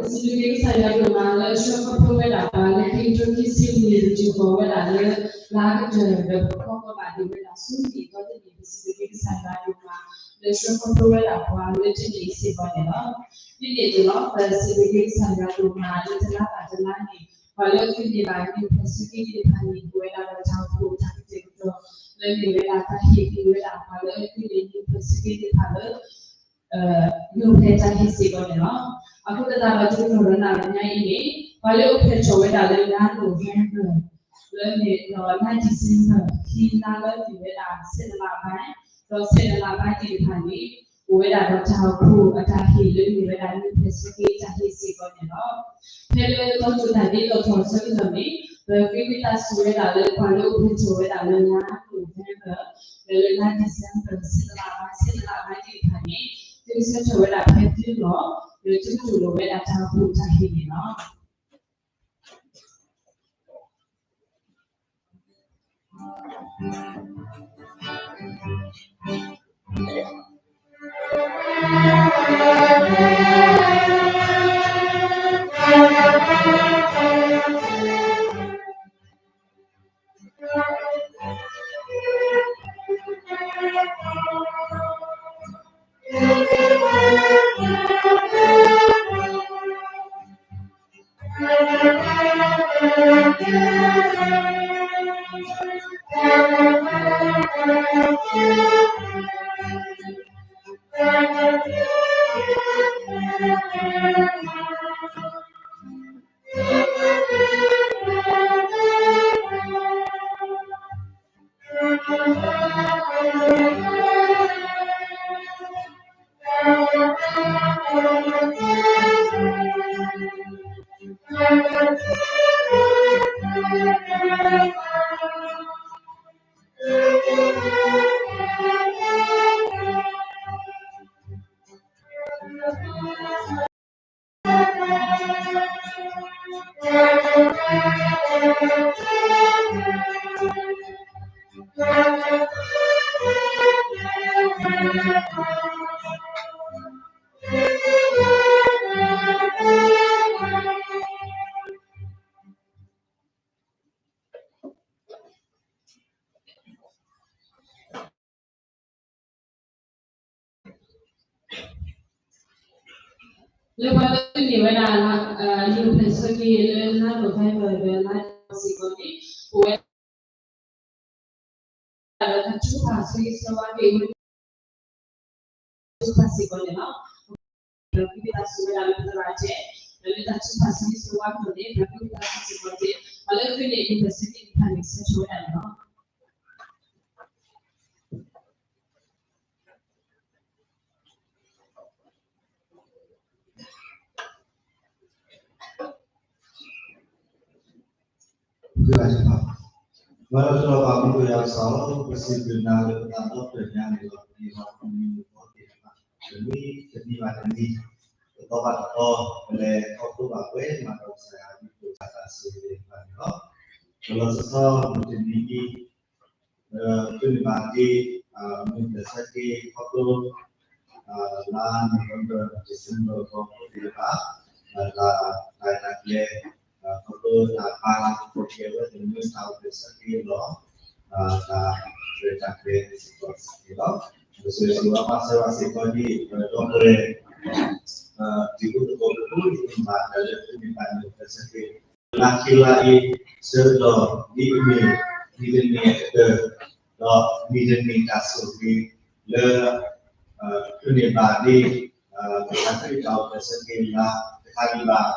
စံးဘျုးက့ၤကစၢ်ယွၤဒိၣ်မးလၢအဆှၢခီဖျိဝဲဒၣ်ပှၤလၢခံကထိခံဆံလွံၢ် ပတုၤဃီၤဝဲဒၣ်လၢ လါကတၢၢ်ဒီးပဖီကီဘၣ်ဒံးဝဲဒၣ်ဆူနံၣ်အသီတနံၣ် ပစံးဘျုးက့ၤကစၢ်ယွၤဒိၣ်မး လၢဆှၢခီဖျိဝဲဒၣ်ပှၤလၢတနံၣ်အံၤစ့ၢ်ကီးန့ၣ်လီၤ. ဒ်န့ၣ်အသိးလီၤ ပစံးဘျုးက့ၤကစၢ်ယွၤဒိၣ်မးလၢတလါဘၣ်တလါန့ၣ် ပှၤလၢအသုးန့ၢ်ဘၣ်နံၣ်ဖျၢၣ်ဆၢက့ၤသ့ၣ်တဖၣ်န့ၣ် အိၣ်ဝဲဒၣ်ဒီးတၢ်အိၣ်ဖှိၣ်တၢ်ကတဲာ်ကတီၤ လၢမ့ၢ်ဝဲဒၣ်တၢ်ဟ့ၣ်က့ၤဝဲဒၣ်ပှၤလၢအသုးန့ၢ်နံၣ်ဖျၢၣ်ဆၢက့ၤသ့ၣ်တဖၣ်လၢ နံၣ်ဖျၢၣ်တၢ်ဟ့ၣ်စ့ၢ်ကီးန့ၣ်လီၤ. အဃိသတးဒီး တကတီၢ်လၢနၤလၢညါအံၤန့ၣ် ပှၤလၢအိၣ်ဖျဲၣ်ထီၣ်ဝဲဒၣ်လၢလါ November လၢမ့ၢ်ဒီးလါ December ခံလါလၢမ့ၢ်ဝဲဒၣ် ဆယ်လပိုင်း ဒီးဆယ်လပိုင်းသ့ၣ်တဖၣ်န့ၣ် အိၣ်ဝဲဒၣ်ဒီးတၢ်အိၣ်ဖှိၣ်အတၢ်ဟ့ၣ်လၢမ့ၢ်ဝဲဒၣ်နံၣ်ဖျၢၣ်ဆၢက့ၤတၢ်ဟ့ၣ်စ့ၢ်ကီးန့ၣ်လီၤ. ဖဲလၢတီတိၢ်တၢ်ဒ့ဒီးထီၣ်ဆၢကတီၢ်န့ၣ် ပဃ့ဝံသးစူၤဝဲဒၣ်လၢပှၤလၢအိၣ်ဖျဲၣ်ထီၣ်ဝဲဒၣ်လၢလါ November ဒီးလၢလါ December ဆယ်လပိုင်း ဆယ်လပိုင်းသ့ၣ်တဖၣ်န့ၣ် သုကဆၢထၢၣ်ဝဲဒၣ်ဖဲသုလီၢ် ဒီးသုကတူၢ်လိာ်ဝဲဒၣ်တၢ်အိၣ်ဖှိၣ်တၢ်ဟ့ၣ်န့ၣ်လီၤ. လၢပှၤလၢအန့ၢ်ဝဲဒၣ် နံၣ်ဖျၢၣ်ဆၢက့ၤလၢလါ November ဒီးလါ December စ့ၢ်ကီးန့ၣ် အိၣ်ဝဲဒၣ်ဒီးတၢ်ထုကဖၣ်ဆၢဂ့ၤဆၢဝါက့ၤဝဲ ထုကဖၣ်စ့ၢ်ကီးန့ၣ်လီၤ. ဒီးဝံသးစူၤဝဲဒၣ်လၢပသရၣ်တဲ ဒီးလၢတၢ်ထုကဖၣ်ဆၢဂ့ၤဆၢဝါအဃိန့ၣ် ဒီးဝံသးစူၤစ့ၢ်ကီးတဲ ပှၤလၢအသုးန့ၢ်နံၣ်ဖျၢၣ်ဆၢက့ၤသ့ၣ်တဖၣ်န့ၣ် ဆၢထၢၣ်ဝဲဒၣ်န့ၣ်လီၤ. ပစံးဘျုးနၤလၢပသးဒီဖျၢၣ်ညါန့ၣ်လီၤ. ပမ့ၢ်သ့ၣ်ညါန့ၣ်လီၤ. ပမ့ၢ်တနံၤဘၣ်တနံၤ တသီဘၣ်တသီ ပလဲၤခီဖျိဘၣ်ပှဲၤမးဒီးကစၢ်ယွၤအဘျုးအဖှိၣ်တၢ်သးစူၤသ့ၣ်တဖၣ်န့ၣ်လီၤ. ဒီးလီၤဆီဆီမုၢ်တနံၤအံၤ သုးန့ၢ်ဘၣ်က့ၤ မုၢ်ဖျၢၣ်ဆၢက့ၤခီဖျိ လါ November December အဖီခိၣ်သ့ၣ်တဖၣ် တၢ် တၢ် တၢ်ကျဲ ခီဖျိတၢ်ပာ်လီၤသကိးက့ၤအဝဲသ့ၣ် မ့ၢ်တၢ်အိၣ်ဖျဲၣ်ဆၢက့ၤလီၤ တၢ်ရဲၣ်တၢ်ကျဲၤစ့ၢ်ကီးန့ၣ်လီၤ. ပဆိၣ်ဂ့ၤဆိၣ်ဝါဘၣ်စၢၤဘၣ်စ့ၢ်ကီးဒ် ပဒီပုၢ်ဝဲၢ် တံၤဖိသကိးဖိဒ်မ့ၢ်ဘၣ်တၢ်လၢသုးန့ၢ်ဘၣ်န့ၣ် အိၣ်ဖျဲၣ်ဆၢက့ၤ လၢခံလါအံၤ ဆၢကတီၢ်ဒ်အမ့ၢ် နံၣ်တနံၣ်အကတၢၢ် ဒီးနံၣ်တနံၣ်တၢ်ဆိၣ်ဂ့ၤလၢ သုးန့ၢ်ဘၣ်ဒ် တၢ်သ့တၢ်အိၣ်ဖျဲၣ်ဆၢက့ၤလါတခါဒံးဘၣ်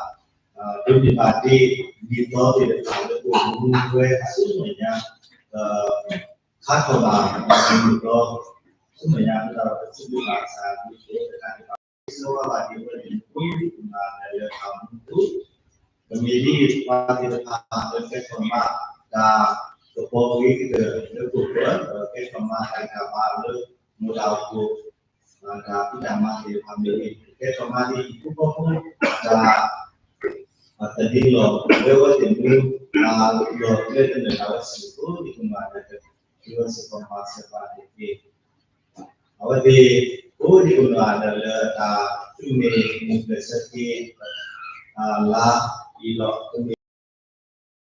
ဒိးန့ၢ်ဘၣ်ဒ် ဒ်သိးသ့ၣ်တဖၣ်လၢပအိၣ်မူဝဲအဆူၣ်မဲာ်ညါ ခါထီၣ်ဘၣ်ဒ်သိး ဆူၣ်မဲာ်ညါ ပသးဒီးပစံးဘျုးဘၣ်ကစၢ်ယွၤအဘျုးအဖှိၣ်တခါဒံးဘၣ် ဆိၣ်ဂ့ၤဆိၣ်ဝါဘၣ်ဒံးဝဲဒ်သိး ပမ့ၢ်ဒ်ပှၤသ့ၣ်တဖၣ်လၢကဲထီၣ်မးတၢ်ကပီၤကဂ့ၤကတၢၢ်လၢပခိၣ်ပူၤ ဒီးကဲထီၣ်မးတၢ်ဂံၢ်တၢ်ဘါလၢမိၢ်တၢ်အိၣ်ဖှိၣ် တၢ်ဖံးတၢ်မၤသ့ၣ်တဖၣ်မ့ၢ်ဂ့ၤ ကဲထီၣ်မးဒ်အံၤ ထူဖီဖိတၢ် တဒ်လီၤ လၢအဝဲသ့ၣ်မူ လၢလီၢ်လၢတနၢၤဘၣ်ဝဲစ့ၢ်ကီး ဒ်ကမၤဒီး ဒ်ဝဲစ့ၢ်ကီးမၤစၢၤပှၤတက့ၢ်. အဝဲသ့ၣ် အိၣ်ဒ်ကမၤဒီးလၢတၢ်သူၣ်မ့ၢ်မုၢ်ဖျဲၣ်ဆၢက့ၤ လါအံၤဒီး ကမ့ၢ် က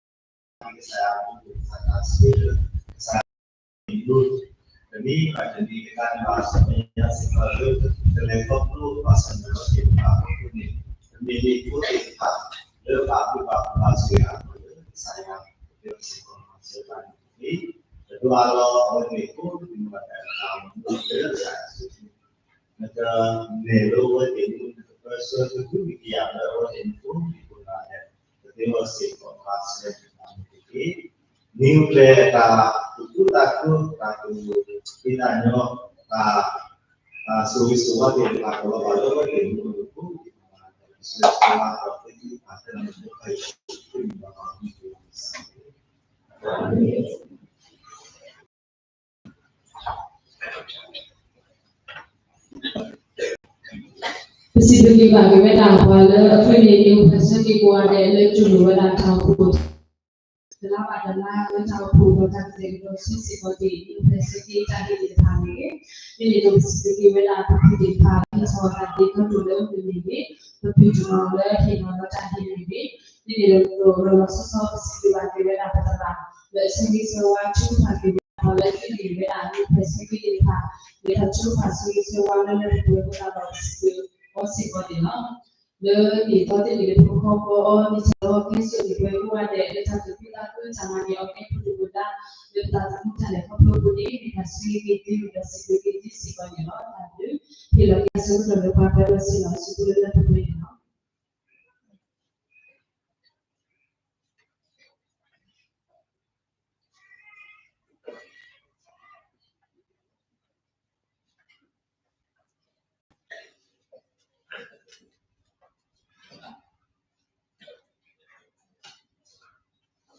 စၢ်ယွၤအပူၤ ကစၢ်ယွၤစံးလၢ ကစၢ်ယွၤမ့ၢ်ဒိၣ် တနံၤဘၣ်တနံၤ ကစၢ်ယွၤစံးဘၣ်စ့ၢ်ကီးလၢ ကလဲၤခီဖျိဘၣ်ဆၣ်သနာ်က့ ပှၤဟီၣ်ခိၣ်န့ၣ် တမ့ၢ်လံာ်ဖိသ့ၣ်တဖၣ် လၢဘၣ်ဘျုးဘၣ်ဖှိၣ်ဘၣ်ဆိၣ်ဂ့ၤအဂီၢ်လၢ ကစၢ်ယွၤ ကစၢ်ယွၤစံးဘၣ်န့ၣ်တက့ၢ်. တဒိးအလီၢ်အဝဲသ့ၣ်အဃိ ပမ့ၢ်ဘၣ်တၢ်အသးမူလၢကစၢ်ယွၤစုပူၤ နကနဲၣ်လိဝဲသ့ၣ်မူ နကပၢဆှၢကဟုကယာ်လၢအဝဲသ့ၣ်မူ မ့ၢ်ပနာ်ဒဲး ပသ့ဝဲစ့ၢ်ကီးမၤစၢၤတၢ်မူတက့ၢ်. နံၤကျဲတၢ်သူၣ်ခုသးခု တၢ်သူၣ်ဒူသ့ၣ်ညါ တၢ် တၢ်ဆိၣ်ဂ့ၤဆိၣ်ဝါသ့ၣ်တဖၣ် ကလီၤဘၣ်လၢအဝဲသ့ၣ်မူအပူၤ ပသ့ဝဲစ့ၢ်ကီး ပစံးဘျုးက့ၤဘၣ်က့ၤဝဲဒၣ် ပှၤလၢအထွဲန့ၢ် နံၤအိၣ်ဖျဲၣ်ဆၢက့ၤကိးဂၤဒဲး လၢတူၢ်လိာ်ဝဲဒၣ်တၢ်အိၣ်ဖှိၣ် တလါဘၣ်တလါ လၢတၢ်အိၣ်ဖှိၣ်ဒီးတၢ်ကတဲာ်ကတီၤဆူစ့ၢ်ကီးသ့ၣ် နံၤအိၣ်ဖျဲၣ်ဆၢက့ၤတၢ်ဟ့ၣ်ဂံၢ်တဖၣ်န့ၣ် မ့ၢ်န့ၣ်ဒီးပစံးဘျုးက့ၤဝဲဒၣ် ပဖုသ့ၣ်တဖၣ် ဟ့ၣ်ထီၣ်တၢ်ဒ့တၢ်တီၤလၢအမုာ်န့ၣ်န့ၣ် ပဖုတနီၤလၢဟ့ၣ်လီၤဒီးတၢ်ဟ့ၣ်န့ၣ်န့ၣ် မ့ၢ်န့ၣ်ဒီး လီၤလီၤဆီဆီ ပစံးဘျုးဘၣ်က့ၤဝဲဒၣ်ပသရၣ် လၢအဆၢဂ့ၤဆၢဝါထုကဖၣ်က့ၤဝဲဒၣ် ပှၤလၢအထွဲန့ၢ်ဝဲဒၣ် နံၤအိၣ်ဖျဲၣ်ဆၢက့ၤသ့ၣ်တဖၣ် လဲၤထီၣ်ထုကဖၣ်ဆၢဂ့ၤဆၢဝါလၢလၢပှဲၤပှဲၤအဃိသတးဒီး ပစံးဘျုးအီၤစ့ၢ်ကီးန့ၣ်လီၤ. လၢနံၤအသီသ့ၣ်န့ၣ် ပခီဃီအီၤ နံၤဆၢအီၤ ကဲဆိၣ်ဂ့ၤပှဲၤကိးဂၤဒဲး လၢတၢ်သူၣ်ခုသးခု တၢ်မၤန့ၢ်အီၤကဲဖိတမုၢ်ဒါ လၢပသးသမူတၢ်လဲၤခီဖျိအပူၤန့ၣ် မ့ၢ်တၢ်ဆၢဂ့ၤက့ၤသုဒီးစံးဘျုးက့ၤသုစ့ၢ်ကီးန့ၣ်လီၤ. တၢ်ဘျုး ဟ့ၣ်လီၤက့ၤအဆၢကတီၢ်လၢပှၤဖဲဒီးဆ့ၣ်နီၤဆူပူၤလၢလၢပှဲၤပှဲၤန့ၣ်လီၤ.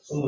ဆိက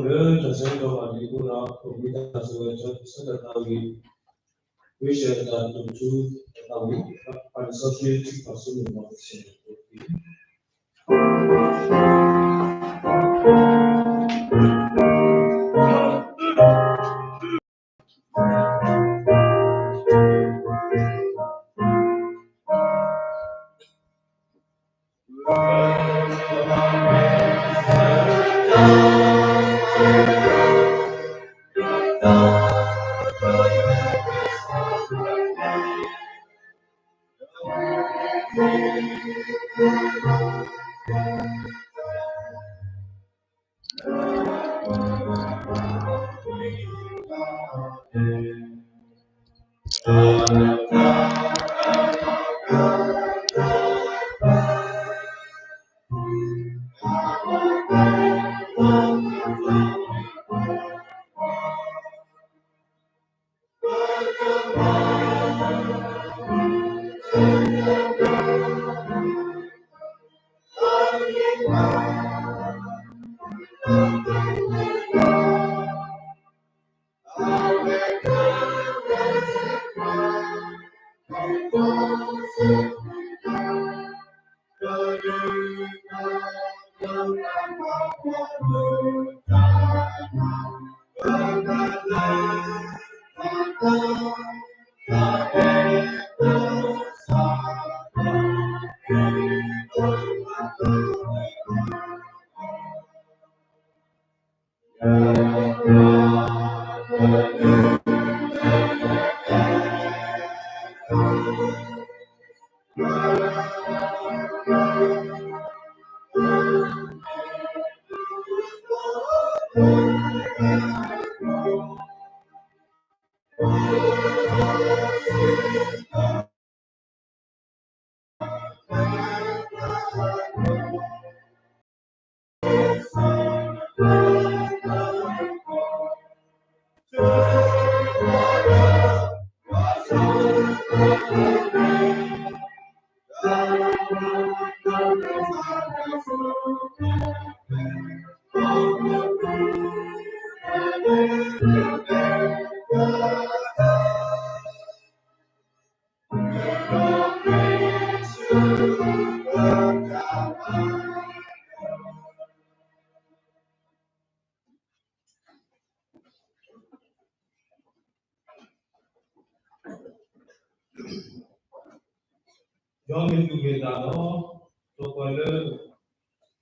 မိၣ်လၢတၢ်ဆၢကတီၢ်ဘၣ်လံအဃိဒီး ပဝံသးစူၤဝဲဆၢကတီၢ်သးဝံၣ် ဝံစၢၤတၢ်တိာ်ထူသးဝံၣ် ပှၤလံာ်စီဆှံထံကီၢ်ဆိကမိၣ်လီၤကဆဲးန့ၣ် ယွၤမ့ၢ်သူၣ်မ့ၢ်သးဒီး ပကွၢ်လၢ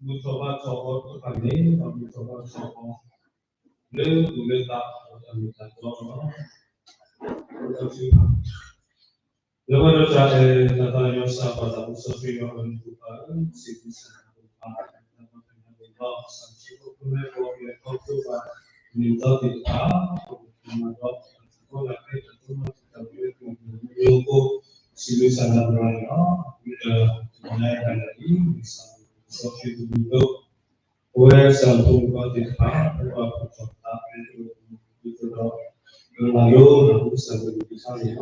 မုၢ်ထီၣ်ဘၣ်ထီၣ်အီၤတဖၣ်န့ၣ် ဒီးမုၢ်ထီၣ်ဘၣ်ထီၣ်အီၤ လၢသူၣ်လၢသး ဒီးတၢ်မ့ၢ်တၢ်တီလီၤ. လၢဝဲဒီးတၢ်အဲၣ်တၢ်သး ယွၤသးပှၢ်သး စီဆှံယွၤအမံၤပာ် စံးဘျုးစံးဖှိၣ် ပၢ် တၢ်မၤတၢ်မၤန့ၣ်ဒီး စံးဆၢဖိမုၣ်ဖိ ပှၤကညီသ့ၣ်တဖၣ်န့ၣ်ဒီး တၢ်မၤဒီး တၢ်သးကီတၢ်ခဲ တၢ်တိၢ်နီၣ်တၢ်ဝဲ ပှၤကညီဖိ စံးဘျုးစံးဖှိၣ် စံးဘျုးစံးဖှိၣ်န့ၣ်လီၤ. ဝံတၢ်နါတၢ်လၢအံၤ စံးဘျုးစီဆှံတမံၤဒီး ပဝဲစံးဘျုးဖိမုၣ်ဖိသ့ၣ်တဖၣ် ပဘၣ်ပတီၢ်သး ပဒိၣ်ပဒီး လၢမၤလိဒီး ပကစၢ်ယွၤကလုၢ်ကထါန့ၣ်လီၤ.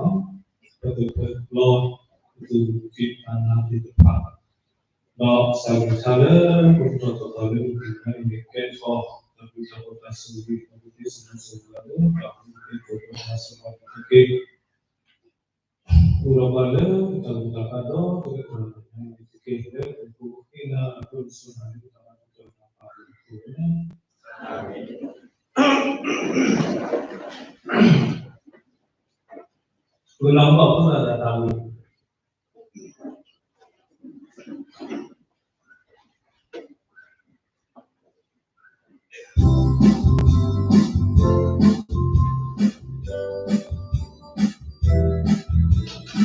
ပကဖၢလီၤ ပသူၣ်ကံၢ်တၢ်နါသ့ၣ်တဖၣ် ဒီးကစၢ်ယွၤကလုၢ်ကထါလၢ ပကတီၢ်သးသီလၢ ပကမၤန့ၢ်ကဲထီၣ် တၢ်ဘျုးတၢ်ဖှိၣ်တၢ်ဆိၣ်ဂ့ၤ ဒီးပကသ့စံးဘျုးစံးဖှိၣ်လၢ တၢ်ဘျုးတၢ်ဖှိၣ်တၢ်ဆိၣ်ဂ့ၤ ဒီးပကသ့စံးဘျုးစံးဖှိၣ်လၢ တၢ်မုၢ်တၢ်ဘၣ်လၢ တၢ်မုၢ်တၢ်ဘၣ်ဒီး တၢ်ကတၢၢ်တၢ်မၤန့ၣ်တက့ၢ် လၢပကအိၣ်က့ၤလၢ အဖိအလံၤစိၤတၢ်မ့ၢ်တၢ်ဘၣ်တၢ်ကတၢၢ်တၢ်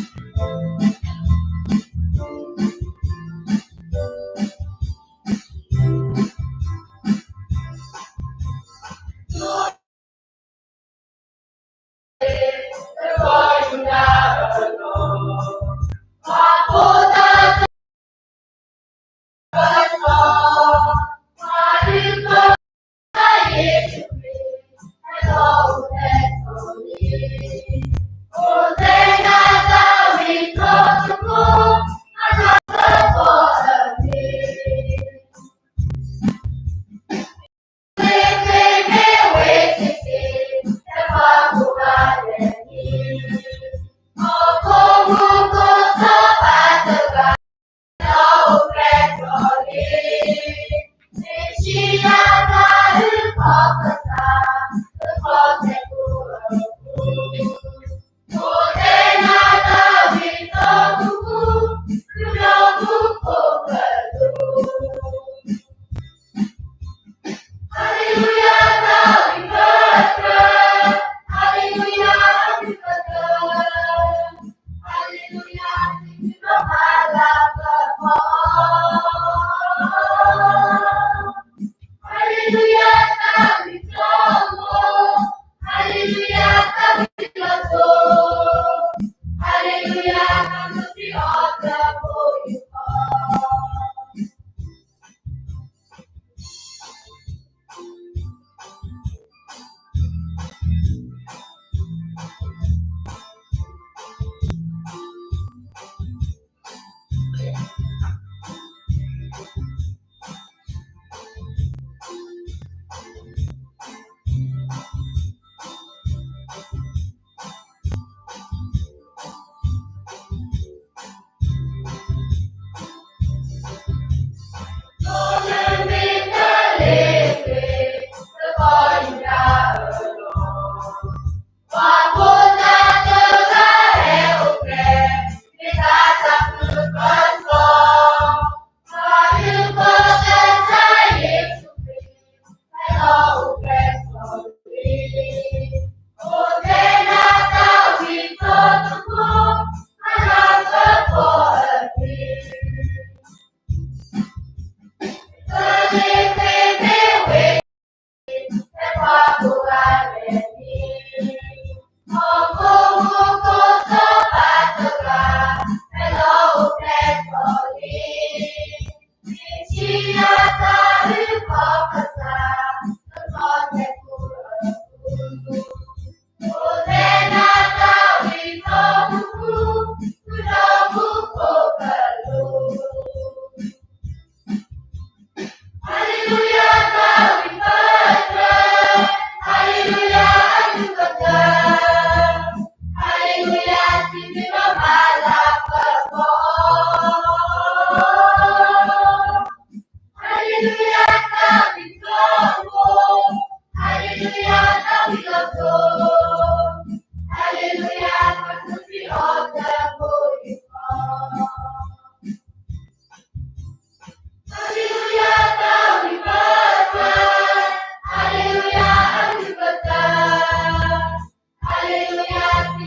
ပာ်လၢပခိၣ်န့ၣ် ပကနၢ်ဟူဘၣ်ဖိသၣ်တၢ်သးဝံၣ်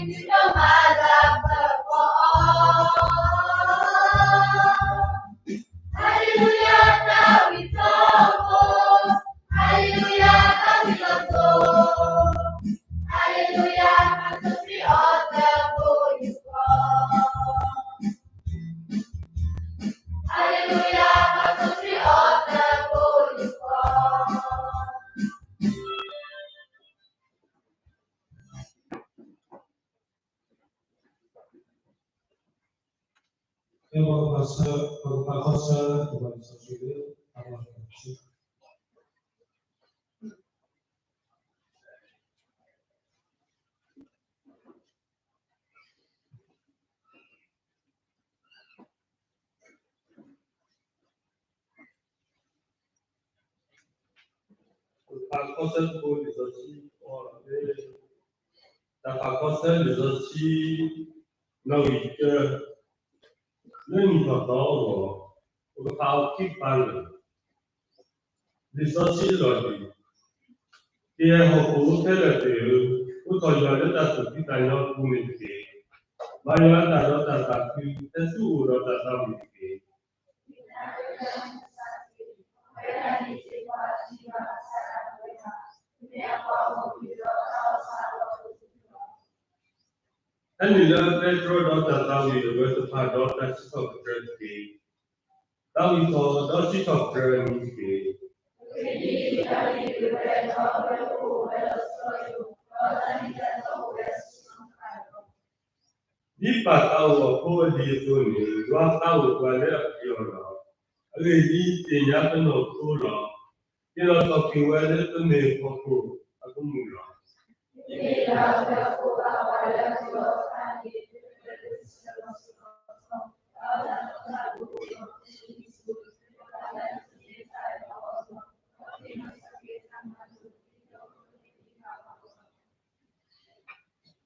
Hallelujah, thank you, Lord. Hallelujah, thank you, Lord. Hallelujah, thank you, Lord. Hallelujah, thank you, Lord. Tၢ်ဖးကီၢ်ဆၢဖိလံာ်စီဆှံအီၤ, တၢ်ဖးကီၢ်ဆၢလံာ်စီဆှံ နီၣ်ဂံၢ်တၢ, လၢနံၣ်ထီၣ်သီအဂီၢ်, ပကဖးအီၤခံကပၤလၢာ်, လံာ်စီဆှံလီၢ်လံၤ, ကယဲၢ်ဟီၣ်ခိၣ်ဖိခဲလၢာ်သ့ၣ်ဧၢ, အိးထီၣ်ယွၤလၢတၢ်သူၣ်ဖှံသးညီအပူၤန့ၣ်တက့ၢ်. မၤယွၤအတၢ်ဒီးတၢ်သးခု, ဟဲဆူအအိၣ်ဒီးတၢ်သးဝံၣ်တက့ၢ်. ဖဲန့ၣ်လၢပဲတြီဒီးတၢ်သးဝံၣ်အဝဲသ့ၣ်တဖၣ်ဒီးတၢ်စံးထီၣ်ပတြၢၤတက့ၢ်. သးဝံၣ်ထီၣ်ဒီးစံးထီၣ်ပတြၢၤအမံၤတက့ၢ်. ဒ်ပၢ်သးအိၣ်အဖိအလံၤအသိးန့ၣ်, ယွၤသးအိၣ်ပှၤလၢအပျံၤအီၤလီၤ. အဂ့ၢ်ဒ်အံၤ, သ့ၣ်ညါပနီၢ်ခိလီၤ. က့ၤလီၤထီၣ်က့ၤဝဲလၢပမ့ၢ်ဟီၣ်ခိၣ်အကမူၣ်လီၤ.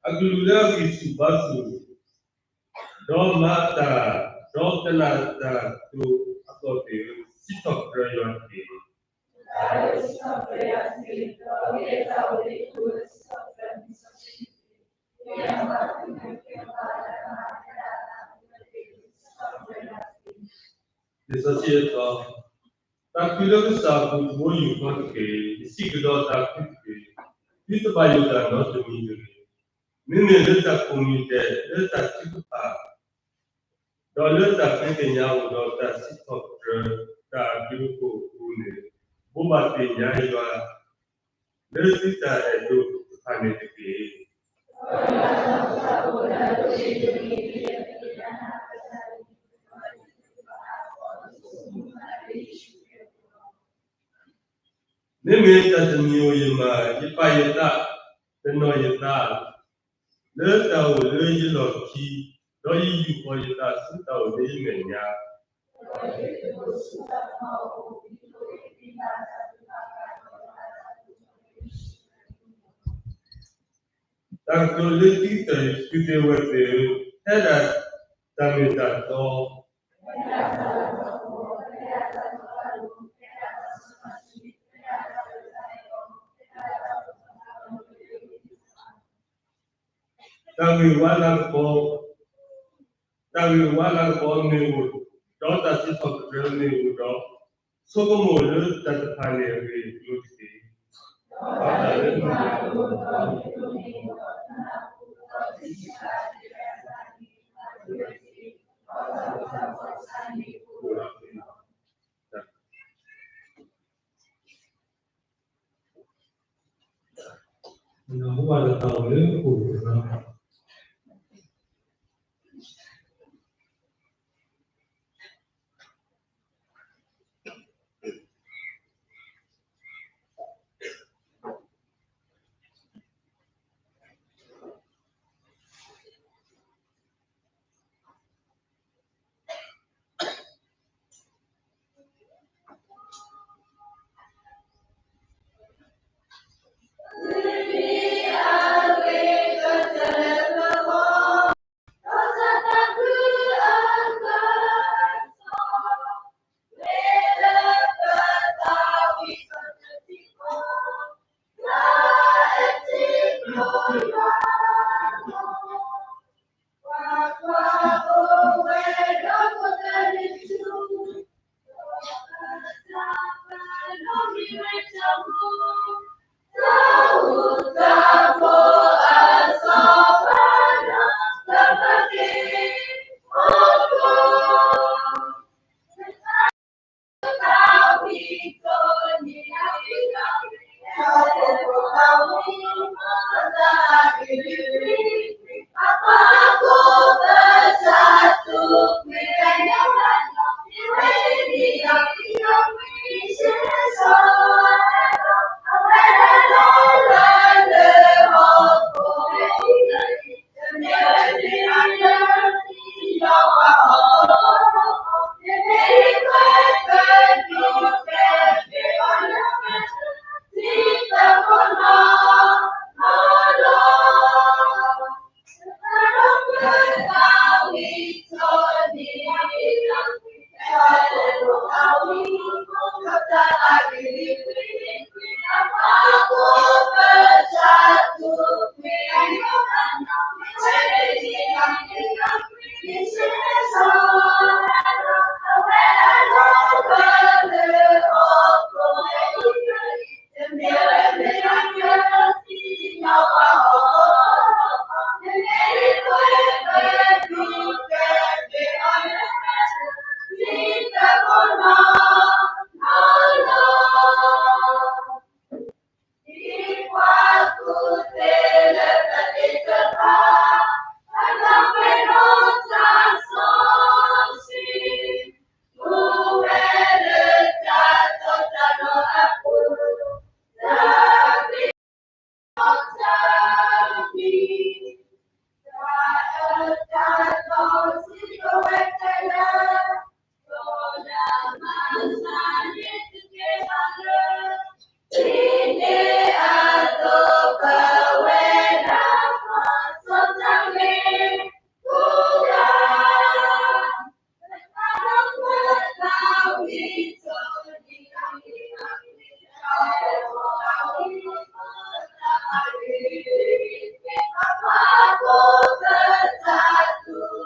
အကလူးလၢအဂံၢ်ဆူၣ်ဘါဆူၣ်, ဒီးမၤတၢ်, ဒီးကနၣ်တၢ်အသိးအသီသ့ၣ်ဧၢ, စံးထီၣ်ပတြၢၤယွၤတက့ၢ်. လံာ်စီဆှံအသီ, တၢ်ခုၣ်လၢကစၢ်အပူၤ တဘိယူၢ်ဃီတက့ၢ်. ယစံးကဒီးတၢ်ခုၣ်တက့ၢ်. သုတဘၣ်ယိၣ်တၢ်နီတမံၤတဂ့ၤ. မ့မ့ၢ်လၢတၢ်ကိးမံၤဒဲး, လၢတၢ်ထုကဖၣ်, ဒီးလၢတၢ်ဃ့ကညးအိၣ်ဒီးတၢ်စံးထီၣ်ပတြၢၤတၢ်အဘျုးအဖှိၣ်အပူၤန့ၣ်, ဘိးဘၣ်သ့ၣ်ညါယွၤ လၢသုတၢ်အဲၣ်ဒိးတဖၣ်န့ၣ်တက့ၢ်. မ့မ့ၢ်တၢ်တမံၤဧိၤယမၤ, ယပာ်ယသး, တနီၤယသး, လၢတၢ်အိၣ်လၢယလီၢ်ခံ, ဒီးယယူာ်ဃီယသးဆူတၢ်အိၣ်လၢယမဲာ်ညါ. တၢ်ကတိၤလၢခံကတၢၢ် ယဃုသ့ၣ်ဝဲသ့ၣ်ဧၢ, ထဲဒၣ်တၢ်မ့ၢ်တၢ်တီ တၢ်ဂ့ၢ်ဝါလၤကပီၤ, တၢ်ဂ့ၢ်ဝါလၤကပီၤမ့ၢ်အိၣ်, ဒီးတၢ်စံးထီၣ်ပတြၢၤမ့ၢ်အိၣ်ဒီး, ဆိကမိၣ်လၢတၢ်တဖၣ်န့ၣ်အဂ့ၢ်အကျိၤတက့ၢ်. ပကလဲၤဆိလၢပှၤတၢ်မၤလိဒီး ဃုတဆှီ လံာ်တၢ်ဂ့ၢ်တၢ်မၤလိ, ဒီပုၢ်ဝဲၢ်တၢ် တၢ်မၤအီၤစီဆှံသ့တၢ်လၢတၢ်အံၤ ပှၤသးဘိစီဆှံ ပၢ်ကစၢ်ယွၤဧၢ, စံးဘျုးစံးဖှိၣ်က့ၤအီၤလၢတၢ်ဒီးတၢ်အံၤလီၤ. ပှၤကိးကစၢ်ယွၤ ဒီးတၢ်တက့ၢ်တကီဝဲလၢပဂီၢ်တဂၤလၢ ပလီၢ်ပကျဲဖဲန့ၣ်ဒၣ်ဝဲ, ဒီးပလဲၤခီဖျိဘၣ်မနုၤသီသ့ၣ်တဖၣ် ကစၢ်ယွၤဆိၣ်ဂ့ၤဆိၣ်ဝါက့ၤဒီးတၢ် ဝံတၢ်ဖိလၢတဂၤလၢပလီၢ်ပကျဲဖဲန့ၣ်ဒၣ်ဝဲ ပအိၣ်စံးဘျုးကစၢ်ယွၤဘျုးဖှိၣ်ဒီးန့ၣ်လီၤ. ဘၣ်ဆၣ်ဒီးတၢ်တနံၤညါအံၤ ပထံၣ်န့ၢ်ကဒီး မုၢ်နံၤစီဆှံတနံၤအံၤ ကစၢ်ခရံာ်မၤနၢၤတၢ်သံကစၢၢ်တၢ်မုၢ်နံၤတနံၤအံၤန့ၣ် ပဝဲဒၣ်လၢတၢ်လီၢ်စ့ၢ်ကီးညါအံၤ တၢ်အိၣ်ဖှိၣ်ဖိသဝီဖိသ့ၣ်တဖၣ် ကဟဲလီၤပာ်ဖှိၣ်ထီၣ်ပသးလၢတၢ်စံးဘျုးမၤလၤကပီၤ တၢ်ဘျုးတၢ်ဖှိၣ်ဘၣ်ဒီးကစၢ်ယွၤအဂီၢ်န့ၣ်လီၤ. ဒီးလၢတၢ်ဟဲလီၤပူၤန့ၣ် ကဟဲစိာ်စ့ၢ်ကီးဒီးပစုတၢ်အံၤဖိတဆံးတက့ၢ်လီၤ. ပလၢကစၢ်ယွၤကမၤ စီဆှံထီၣ်အီၤဒီးစၢ်လီၤအီၤ ဒ်အလီၢ်ဝဲဒၣ်အသိး ကန့ၢ်က့ၤအီၤန့ၣ် ကစ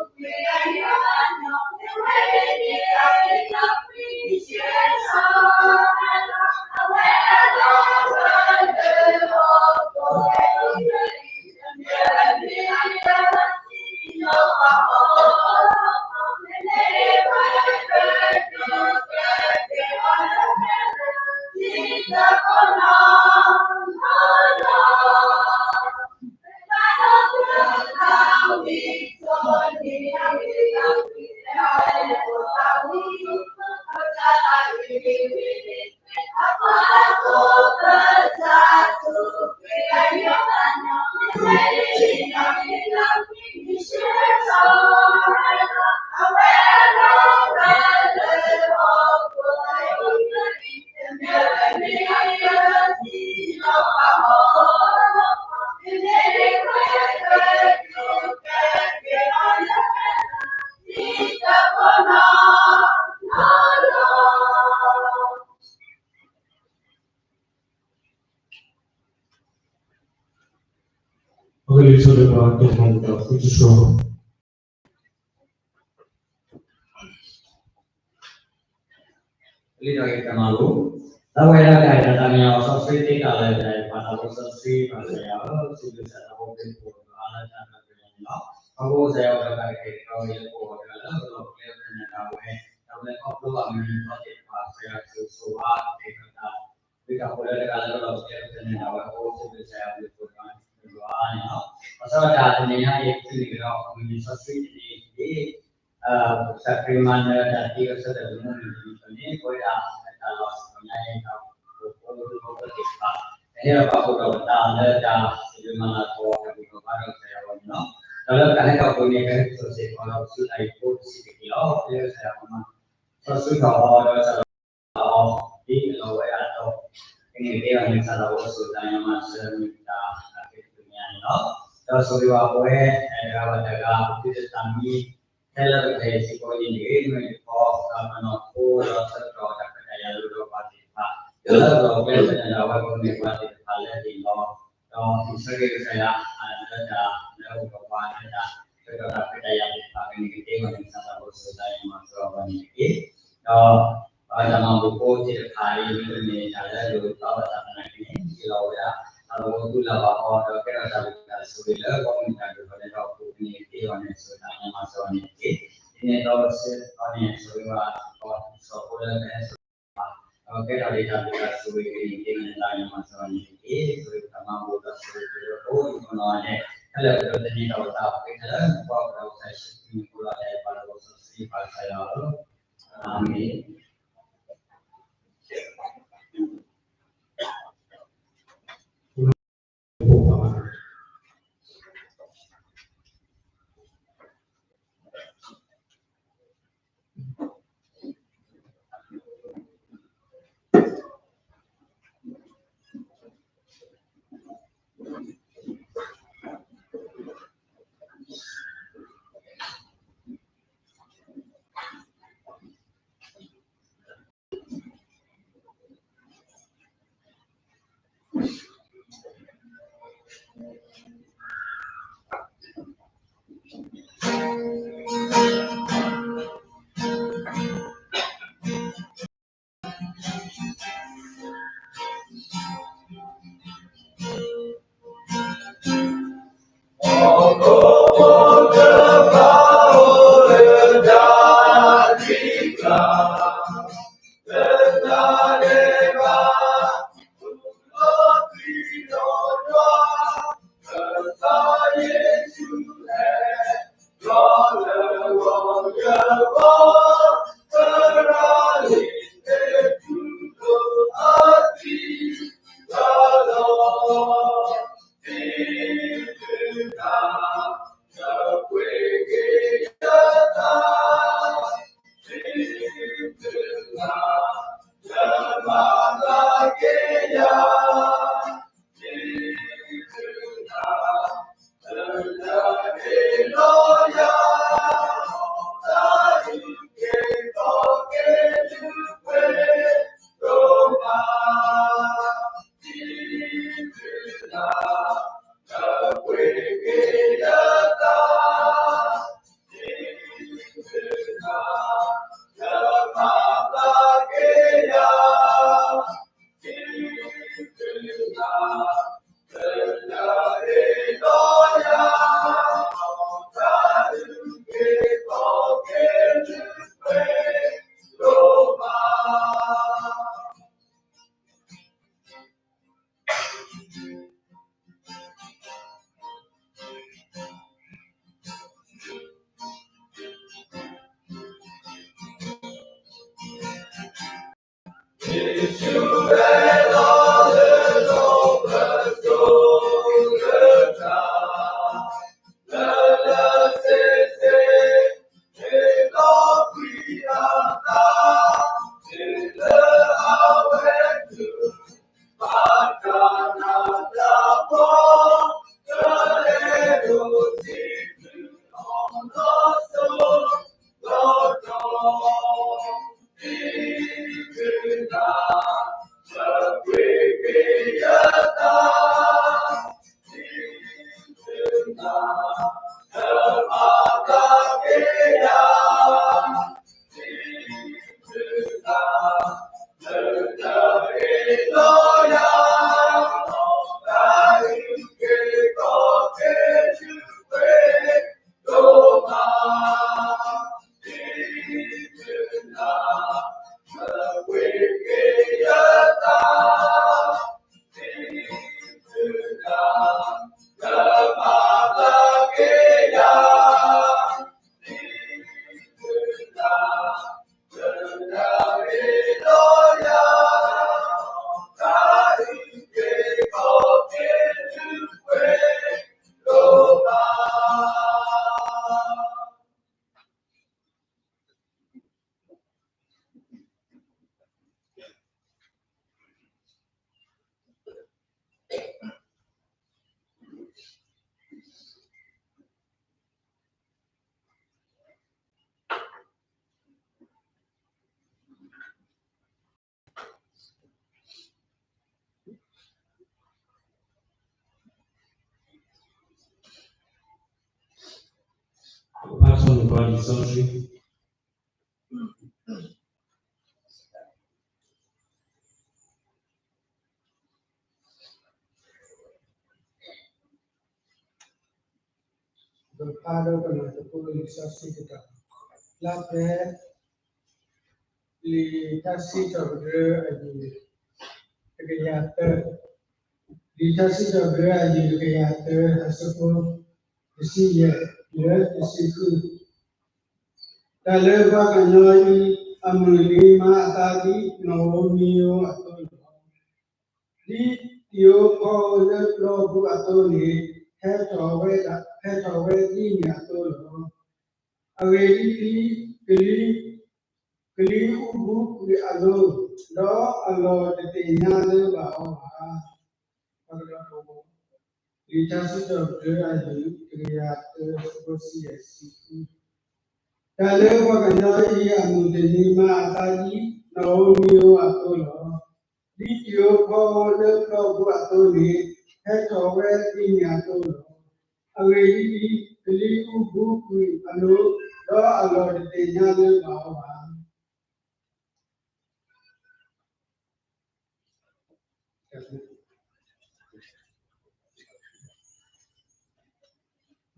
ၢ်သးဘိအိၣ်ဆိးသးညီမး ဆၢမုၢ်တၢ်သးခုတနံၤညါန့ၣ်လီၤ. ဒီးဆိၣ်ဂ့ၤဘၣ်ပဝဲ တဂၤဘၣ်တဂၤ ပသုတသးမံ ထဲလၢပတၢ်အံၤစ့ၢ်ကီးန့ၣ်တဂ့ၤ မ့ၢ်တခီ ပနီၢ်ခိဒီးဆၢကတီၢ်တၢ်ခွဲးတၢ်ယာ်လိၤဒီးပှၤသ့ၣ်တဖၣ် လၢပလီၢ်ပကျဲဖဲန့ၣ်ဒၣ်ဝဲ ပကမ့ၢ်ပှၤသ့ၣ်တဖၣ်လၢအဟ့ၣ်လီၤ ဒီးဟံးဆၢက့ၤကစၢ်ယွၤ လၢတၢ်လၢအအိၣ်ဒီးပှၤလၢတၢ်ဆၢကတီၢ်တၢ်ခွဲးတၢ်ယာ်သ့ၣ်တဖၣ် ကန့ၢ်က့ၤအီၤန့ၣ် ကစၢ်သးဘိအိၣ်ဆိးသးညီမး ဆိၣ်ဂ့ၤအီၤန့ၣ်တက့ၢ်. ဒီး ပှၤတၢ်မၤဘူၣ်ဖိသ့ၣ်တဖၣ်အံၤ မ့တမ့ၢ်တၢ်လၢလိၣ်ဘၣ်သးသနာ်က့န့ၣ် ဟ့ၣ်လီၤဝဲဒၣ် တၢ်လီၢ်ဝဲကူၣ်လၢ်ဘၣ်အီၤ ဒီးကဲထီၣ်တၢ်ဘျုးတၢ်ဆိၣ်ဂ့ၤလၢ ပှၤမုၢ်တၢ်ဒိၣ်ထီၣ်လဲၤထီၣ်အပူၤ ကန့ၢ်က့ၤအီၤန့ၣ် ဆိၣ်ဂ့ၤသးညီမး ဆိၣ်ဂ့ၤအီၤန့ၣ်တက့ၢ်. ဒ်န့ၣ်အသိး ပစံးအီၤန့ၣ် ဆိၣ်ဂ့ၤဘၣ် ပှၤစီၣ်ဖိလၢကဟဲစိာ် ဒီးကဲထီၣ်ဒံးတၢ်ဘျုးတၢ်ဆိၣ်ဂ့ၤ ကန့ၢ်က့ၤအီၤန့ၣ် သးညီမး ဆိၣ်ဂ့ၤအီၤန့ၣ်တက့ၢ်. ဆိၣ်ဂ့ၤပတၢ်မၤဘူၣ်ဒီးဆိၣ်ဂ့ၤပဖိဒိၣ်မုၣ်ကနီၤဒဲး ခဲလၢာ်ကဒီးသန့ၤထီၣ်ပသး ပဃ့ခဲလၢာ်နဖိကဒီး ကစၢ်ယ့ၣ်ၡူးခရံာ်မံၤအဃိလီၤ. တၢ်အဲၣ်ပှၤလၢပဂီၢ်စီဆှံ ပၢ်ကစၢ်ယွၤဧၢ, အၤမ့ၣ်. ပဘၣ်ဆိၣ်ဂ့ၤပှၤလံာ်စီဆှံ ပကဖးဒီးကနၣ်သကိးလံာ်စီဆှံတတီၤ လၢဖဲ လံာ်တၢ်စံးထီၣ်ပတြၢၤအယုၢ် တကယၤသၢ, လံာ်တၢ်စံးထီၣ်ပတြၢၤအယုၢ်တကယၤသၢ အဆၢဖိ တဆံယဲၢ် လၢတဆံဃု တၢ်လၢပှၤကညီအံၤ အမုၢ်နံၤမၤအသးဒ် နီၣ်ဧိၤမံၤဧိၤအသိးလီၤ. ဒ်သံးဧိၤဖီဧိၤလၢပျီပူၤအသိးန့ၣ် ဟဲထီၣ်ဝဲဒၣ် ဟဲထီၣ်ဝဲဒ်န့ၣ်အသိးလီၤ. အဂ့ၢ်ဒ်အံၤ, ကလံၤ ကလံၤအူဘူးကွံာ်အလိၤ, ဒီးအလီၢ်တသ့ၣ်ညါလၢဘၣ်အီၤဘၣ်. လံာ်တၢ်စံးထီၣ်ပတြၢၤအယုၢ် တကယၤသၢ ဆၢဖိတဆံယဲၢ် တဆံဃု တၢ်လၢပှၤကညီအံၤ အမုၢ်တနံၤမၤအသးဒ် နီၣ်ဧိၤမံၤဧိၤအသိးလီၤ. ဒ်သံးဧိၤဖီဧိၤလၢပျီပူၤအသိးန့ၣ် ဟဲထီၣ်ဝဲဒ်န့ၣ်အသိးလီၤ. အဂ့ၢ်ဒ်အံၤ, ကလံၤအူဘူးကွံာ်အလိၤ, ဒီးအလီၢ်တသ့ၣ်ညါလၢဘၣ်အီၤဘၣ်.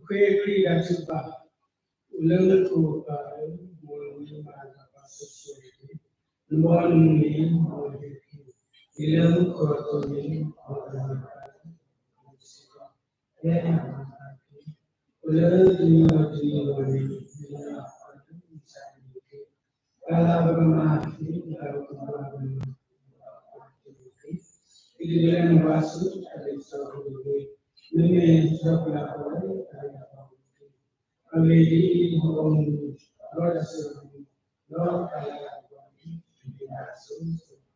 ဃ့ခရံာ်တၢ်ထုကဖၣ် အိၣ်လၢနခိၣ်အပၤလၢ မ်နမၤတၢ်ဘၣ်ဆိၣ်ဂ့ၤဆိၣ်ဝါတက့ၢ်. နဘီနမုၢ်န့ၣ် မ်နဟဲက့ၤ, ဒ်လၢမူခိၣ်အသိးန့ၣ် မ်နမၤတၢ်ဘၣ်စ့ၢ်ကီး ဖဲအံၤန့ၣ် အိၣ်လၢတနံၤအံၤတနံၤအဂီၢ်န့ၣ် မ့ၢ်လၢအပှၤဒိၣ်မုၢ်ဆါန့ၣ်တက့ၢ်. တၢ်လၢပကမၤန့ၣ် တၢ်လၢပကမၤန့ၣ် တက့ၢ်. ဒ်လဲၣ်နဘၣ်ဆိၣ်ဂ့ၤဆိၣ်ဝါတက့ၢ်. မ့မ့ၢ်နထၢၣ်ပှၤအဃိ တၢ်လၢပကမၤန့ၣ်တက့ၢ်. အဂ့ၢ်ဒ်အံၤ, မ်နမၤတၢ်ဆိၣ်ဂ့ၤ ဒီးတၢ်လၢပကမၤန့ၣ် မ့ၢ်တၢ်ဆိၣ်ဂ့ၤ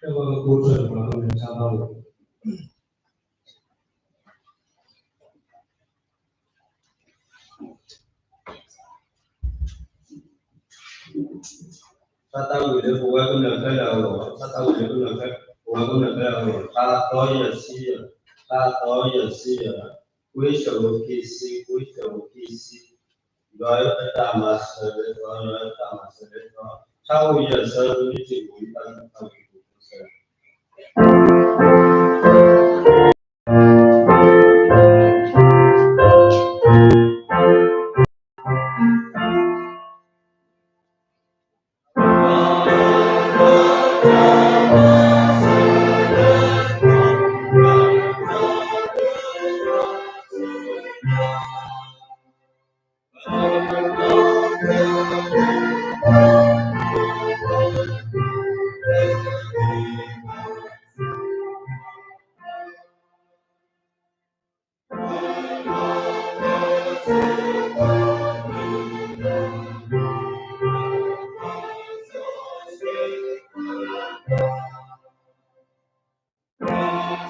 တၢ်ဘၣ်ကကိးထီၣ်ပှၤကမျၢၢ်တၢ်ဘၣ်ဝဲ တၢ်သးဝံၣ်လၢပဝဲကမျၢၢ်ခဲလၢာ်အဂီၢ်, တၢ်သးဝံၣ်လၢပဝဲကမျၢၢ်ခဲလၢာ်အဂီၢ်, တၢ်သီယဲၢ်ဆံယဲၢ်, တၢ်သီယဲၢ်ဆံယဲၢ်, ကွံဆၢၣ်ဖိခံဆံ, ကွံဆၢၣ်ဖိခံဆံ, ယွၤအတၢ်မၤစၢၤလၢသီ, ယွၤအတၢ်မၤစၢၤလၢသီ, ထါအိၣ်ယဲၢ်ဆၢ မ့ၢ်တံၢ်ပူၤ ယတၢ်သးဝံၣ်ပူၤစၢၤ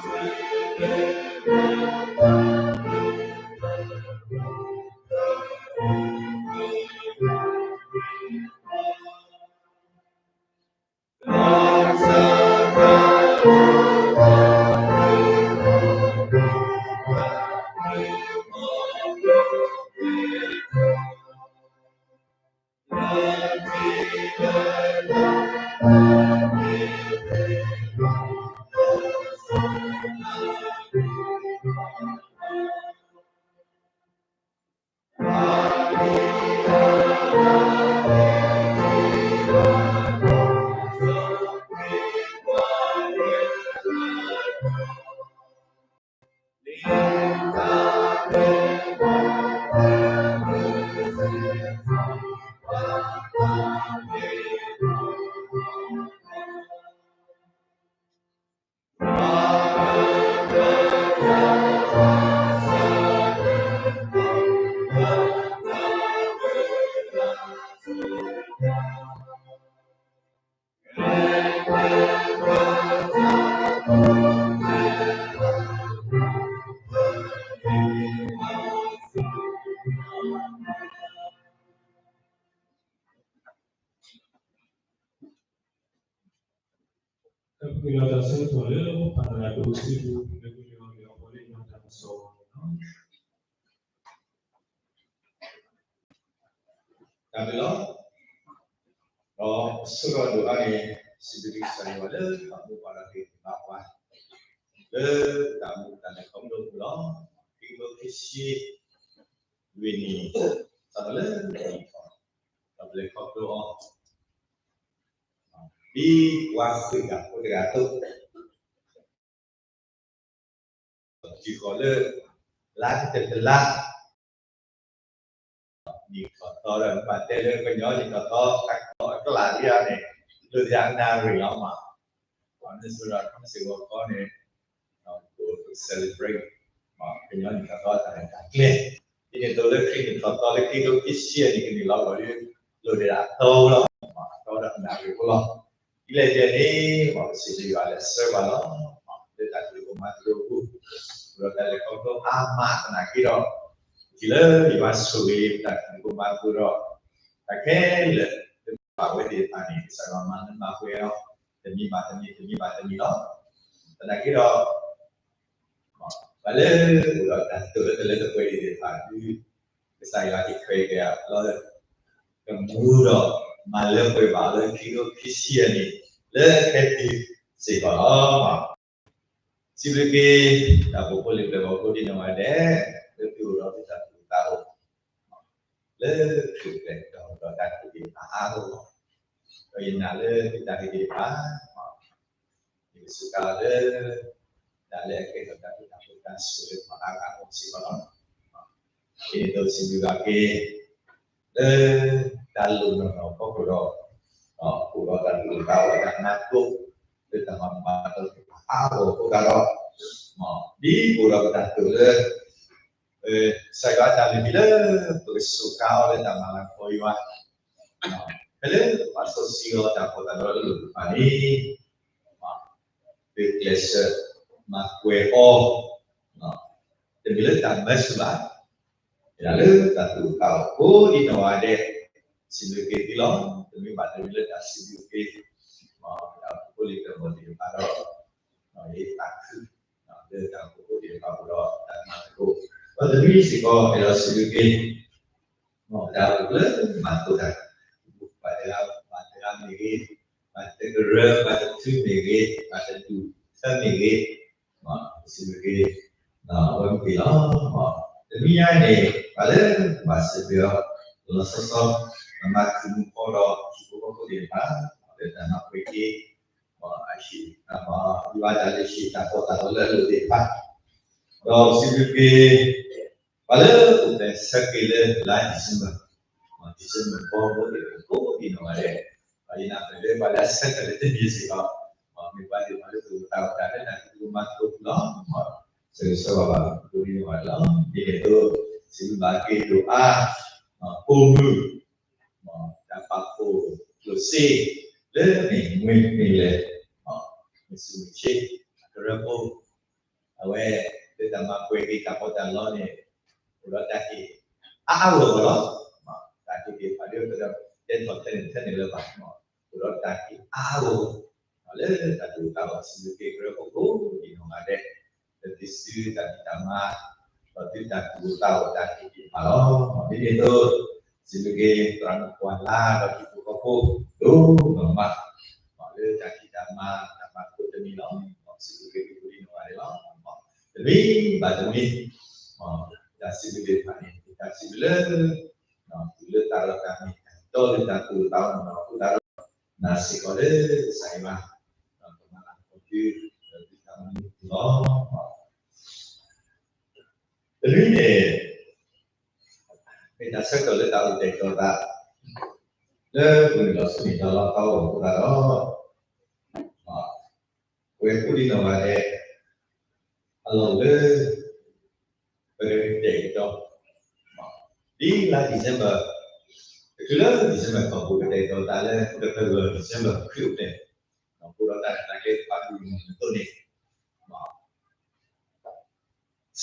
ပက့ၤလီၤတၢ်ဆၢကတီၢ်လၢ ပှၤသရၣ်ဒိၣ်စုပူၤ လၢပက့ၤလီၤက့ၤအီၤ ပှၤလၢညါတၢ်ကစီၣ်န့ၣ်လီၤ. တၢ်ဘျုးလီၤ. ဒီးဆိကမိၣ်ဒိၣ်အါန့ၣ် စံးဘျုးကစၢ်ယွၤလၢ ပာ်မူပာ်လီၤက့ၤဘၣ်ပှၤ လၢတၢ်မူတၢ်လဲၤခီဖျိအပူၤလီၤ. ခံကထိခံဆံလွံၢ်နံၣ် စးထီၣ်လၢ ဒီးပလဲၤခီဖျိအီၤ ဒ်ပှၤဃ့ၢ်တၢ်ဖိတဂၤအသိး တုၤဃီၤလၢ လါတကတၢၢ်တလါ နံၣ်ထီၣ်သီဒီး ဘၣ်တဲလၢကညီနံၣ်ထီၣ်သီ အကီၢ်အကျၢ်ဒ်အံၤန့ၣ် လိၣ်ဒၣ်အနၣ်ရံၣ်လီၤမး. ပှၤမ့ၢ်ဆိဒီး စ့ၢ်ကီးကီန့ၣ် ပ celebrate ကညီနံၣ်ထီၣ်သီတၢ်ရဲၣ်တၢ်ကျဲၤ ဒ်န့ၣ်အသိးလၢခရံာ်နံၣ်ထီၣ်သီလၢခံကထိခံဆံအနံၤကနံၣ်လီၤ ဂီၤလၢ လိၣ်ဒၣ်အသီလီၤ. အသီဒီးအနၣ်ရံၣ်ဖိလီၤ. ဒ်လဲၣ်ဒ်လဲၣ်န့ၣ် ပစံးဘျုးယွၤလၢအဆှၢပှၤလီၤ. လၢတၢ်ဖံးသကိးမၤသကိးအပူၤ ဒီးတၢ်လဲၤခီဖျိအါမးသနာ်က့ဒီး တုၤလၢယွၤဆိၣ်ဂ့ၤတၢ်ဖံးသကိးမၤသကိးဒီး တၢ်ခဲလၢာ် လၢပာ်ဝဲသ့ၣ်တဖၣ်န့ၣ် ကစၢ်ယွၤမၤလၢမၤပှဲၤအီၤ တမံၤဘၣ်တမံၤ တမံၤဘၣ်တမံၤလီၤ. သနာ်က့ဒီး ပှၤလၢအိၣ်ဒီးတၢ်တိာ်လၢတလၢတပှဲၤသ့ၣ်တဖၣ် ကစၢ်ယွၤကခွဲးက့ၤအလီၢ် ကမူဒီးမၤလၢပှဲၤဘၣ်လၢခံကထိခံဆံအနံၤ လၢခဲအံၤစ့ၢ်ကီးလီၤ. စံးဘျုးက့ၤ တၢ်အိၣ်ဖှိၣ်ဖိလံၤပျဲၢ်ဘီၣ်ဖိဒ်နီၢ်ဂၤဒဲး လၢသုအိၣ်ဒီးသုတၢ်သူၣ်အိၣ်သးအိၣ် လၢခရံာ်ပျဲၢ်ဒီးတၢ်သူၣ်က့ၤသးအါအါဂီၢ်ဂီၢ် ဒီးယနာ်လၢသုတၢ်ဟ့ၣ်ဂံၢ်ဟ့ၣ်ဘါ ယကစူးကါလၢ တၢ်လၢအကဲထီၣ်တၢ်ဘျုးတၢ်ဖှိၣ်တၢ်ဆိၣ်ဂ့ၤအါအါဂီၢ်ဂီၢ်စ့ၢ်ကီးလီၤ. ဒ်န့ၣ်အသိးစံးဘျုးဘၣ်က့ၤ လၢတၢ်လိၣ်နီၢ်နီၢ်အဖီခိၣ်ဒီး အိၣ်ဒီးတၢ်သူၣ်အိၣ်သးအိၣ်တၢ်မၤသကိး လၢတၢ်မၤဘၣ်ဒီးအါဂီၢ်အဃိသတးဒီး ဒ်အိၣ်ဒီးပတၢ်တိာ်လၢ ကစၢ်ယွၤအတၢ်လုၢ်ဟံၣ်လၢ ပကစူးကါအီၤလၢတၢ်မၤလၤကပီၤယွၤ ဖဲလၢပှၤစီဆှံအီၤတၢ်ဖှီၣ်တၢ်လီၤလၢလိၣ်တဖၣ်န့ၣ် ပကျဲးစၢးမၤကွဲးအီၤ တမ့ၢ်လၢတၢ်မၢဆူၣ်ဘၣ်, မ့ၢ်ဒၣ်လၢတၢ်သူၣ်အိၣ်သးအိၣ်အဃိဒ်နီၢ်ဂၤဒဲး စံးဘျုးက့ၤသုလီၤ. တမ့ၢ်ဘၣ်တမ့ၢ်လၢတၢ်စံးဘျုးက့ၤ တၢ်အိၣ်ဖှိၣ်ဖိလံၤပျဲၢ်ဘီၣ်သ့ၣ်တဖၣ်ဒီး ယသးခု လၢတၢ်အိၣ်ဖှိၣ်ဖိသ့ၣ်တဖၣ်အဃိဒီး တၢ်မၤသကိး ဒီးတမံၤစ့ၢ်ကီး အဲၣ်ဒိးစံးဘျုးက့ၤ တၢ်အိၣ်ဖှိၣ်လၢမၤသကိးတၢ် ဘၣ်တဂၤဘၣ်တဂၤမ့ၢ်ဂ့ၤ, ဘၣ်တကရၢ ဘၣ်တထုမ့ၢ်ဂ့ၤ, ဘၣ်တဒူၣ်ထၢမ့ၢ်ဂ့ၤ, စံးဘျုးက့ၤ အဝဲမ့ၢ်ဂ့ၤလီၤ. တမံၤညါန့ၣ် ပှၤလၢဘၣ်စံးဘျုးအီၤ လီၤဆီဆီ မၤမၤခူၣ်မူၢ်ဖီဒီး ဟံၣ်ဖိဃီဖိသ့ၣ်တဖၣ် လၢတၢ်မၤပှဲၤက့ၤ အဟံၣ် ယွၤတၢ်လၢဟံၣ်တၢ်ဖှီၣ်တၢ်လီၤလၢအလိၣ်သ့ၣ်တဖၣ်, ဒီးစံးဘျုးက့ၤ ပှၤလၢအိၣ်ဖျဲၣ်ဆၢက့ၤလၢလါ December, December ဘီဘိသ့ၣ်တဖၣ်ကိးဒ်နီၢ်ဂၤဒဲး, ဒီးယနာ်လၢပှၤလၢအဆၢထၢၣ်လၢတနံၤစ့ၢ်ကီး မ့ၢ်ပှၤသ့ၣ်တဖၣ်လၢသူၣ်အိၣ်သးအိၣ်တၢ်လၢတၢ်သူၣ်မၤသကိးပူၤလီၤ. ဆၢဂ့ၤဆၢဝါဘၣ်ကိးဒ်နီၢ်ဂၤဒဲးလီၤ. ဒ်န့ၣ်အသိး စံးဘျုးဘၣ်က့ၤဒိၣ်အါ ပိာ်မုၣ် တၢ်ပာ်ဖှိၣ်ကျိၣ်စ့ လၢမ့ၢ်မ့ၢ်လဲၣ် မ့ၢ်စူၣ်မ့ၢ်ဆ့ ကရၢဖိ အဝဲ လၢတၢ်မၤပှဲၤက့ၤတၢ်ပီးတၢ်လီန့ၣ် အိၣ်ဒီးတၢ်ဟ့ၣ် အါအါဂီၢ်ဂီၢ်လီၤ. တၢ်ဟ့ၣ်က့ၤဖးဒိၣ်ကဒီး တဲထီၣ်ထဲန့ၣ်ထဲန့ၣ်လၢၤဘၣ်, အိၣ်ဒီးတၢ်ဟ့ၣ်အါအါဂီၢ်ဂီၢ် လၢတၢ်သူၣ်အိၣ်သးအိၣ် စံးဘျုးက့ၤကရၢခိၣ်ဖိ ဒ်နီၢ်ဂၤဒဲး လၢသုစုတၢ်ဖံးတၢ်မၤ ဒီးသုတၢ်သူၣ်အိၣ်သးအိၣ်တၢ်ဟ့ၣ်က့ၤဖးလီၤ. ဒ်န့ၣ်အသိး စံးဘျုးက့ၤသရၣ်မုၣ်ကွၢ်လၢ်ဒီးဟံၣ်ဖိဃီဖိ ဒိၣ်နီၢ်မး လၢတၢ်ဖံးတၢ်မၤ တၢ်မၤသကိးတမံၤလီၤ. စံးဘျုးက့ၤသုပူၤဒ်နီၢ်ဂၤဒဲးလီၤ. တမံၤဘၣ်တမံၤ တၢ်စံးဘျုးသ့ၣ်တဖၣ်န့ၣ် တၢ်စံးဘျုးလၢ တုၤလၢတၢ်လီၢ်တၢ်မ့ၢ်တၢ်တီလၢတၢ်သူၣ်အိၣ်သးအိၣ်န့ၣ်လီၤ. အဃိသတးဒီး နာ်စ့ၢ်ကီးလၢကစၢ်ယွၤ ကမၤလၤကပီၤသု ဒီးသုတၢ်မၤန့ၣ်လီၤ. တနွံန့ၣ် မ့ၢ်တၢ်ဆၢကတီၢ်လၢတၢ်အိၣ်တဲာ်ကတီၤသး လၢပနုာ်လီၤဆူန့ၣ်ဒီးလီၤတီအဃိသတးဒီး ပဝဲပူၤဒ်နီၢ်ဂၤဒဲး အလီၢ်လၢ ပကတဲာ်ကတီၤ ဒ်လါ December တချုးလၢ December ခီပူၤ ကတဲာ်ကတီၤသးလၢ November December ခရံာ်အိၣ်ဖျဲၣ် အဃိဒီးတၢ်နာ်က့ ပာ်ဒူမူနသိးန့ၣ်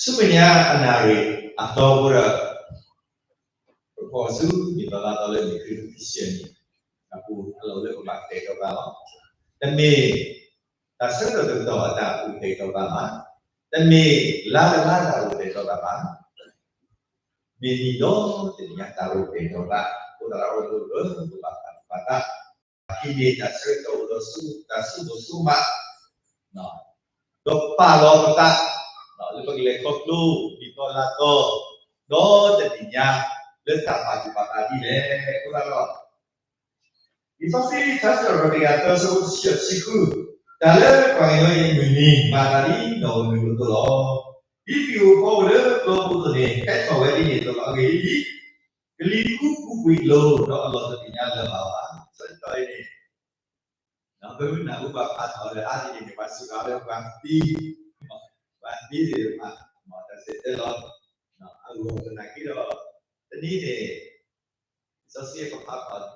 ဆူမဲာ်ညါအနၣ်ရံၣ်အသီအဃိဒီး ပကဖီၣ်ဆူနံၣ်သီလါသီလၢနံၣ်ခရံာ်ခံဆံယဲၢ်နံၣ် အပူၤအလီၢ်လၢပဘၣ်တဲာ်ကတီၤသးလီၤ. တမ့ၢ် တၢ်ဆၢကတီၢ်တကတီၢ်အတၢ်အိၣ်တဲာ်ကတီၤသးဘၣ်, တမ့ၢ်လါတလါတၢ်အိၣ်တဲာ်ကတီၤသးဘၣ်, မ့ၢ်နံၣ်ဒီတနံၣ်ညါတၢ်အိၣ်တဲာ်ကတီၤသး, အဃိသတးဒီး ပဘၣ်ပာ်သူၣ်ပာ်သး ဟံးန့ၢ်တၢ်ဆၢကတီၢ်အိၣ်ဒီးဆူတၢ်ဆိကမိၣ်ဆိကမး, ဒီးပာ်လီၤပသး လၢပကလဲၤခီဖျိနံၣ်သီလါသီ ဒီတနံၣ်ညါ လၢတၢ်ပာ်သူၣ်ပာ်သးဒ်လဲၣ်. အဃိသတးဒီး လံာ်စီဆှံ ထါစံးထီၣ်ပတြၢၤ တကယၤသၢ အဆၢဖိတဆံ တဆံဃု, တၢ်လၢပှၤကညီအံၤအမုၢ်နံၤ မၤအသးဒ်နီၣ်ဧိၤနုာ်ဧိၤအသိးလီၤ. ဒ်ပှၤအိၣ်ဖီအိၣ်လၢပျီပူၤအသိးန့ၣ် ဟဲထီၣ်ဝဲဒ်န့ၣ်အသိးလီၤ. အဂ့ၢ်ဒ်အံၤ, ကလံၤဃုပူၤကွံာ်အလိၤ ဒီးအလီၢ်တသ့ၣ်ညါလၢၤဘၣ်ဘၣ်. ဆၢကတီၢ်အံၤန့ၣ် ပမ့ၢ်နၢ်ဟူဘၣ်ဖးထီၣ်လၢအါန့ၣ်န့ၣ် ပှၤစံးဘၣ်လၢပှၤသံ, ပှၤသံသ့ၣ်တဖၣ် တၢ်ဆဲးတဲလီၤ အဂီၢ်သနာ်က့ဒီး တနံၤန့ၣ် လံာ်စီဆှံပဖးဖး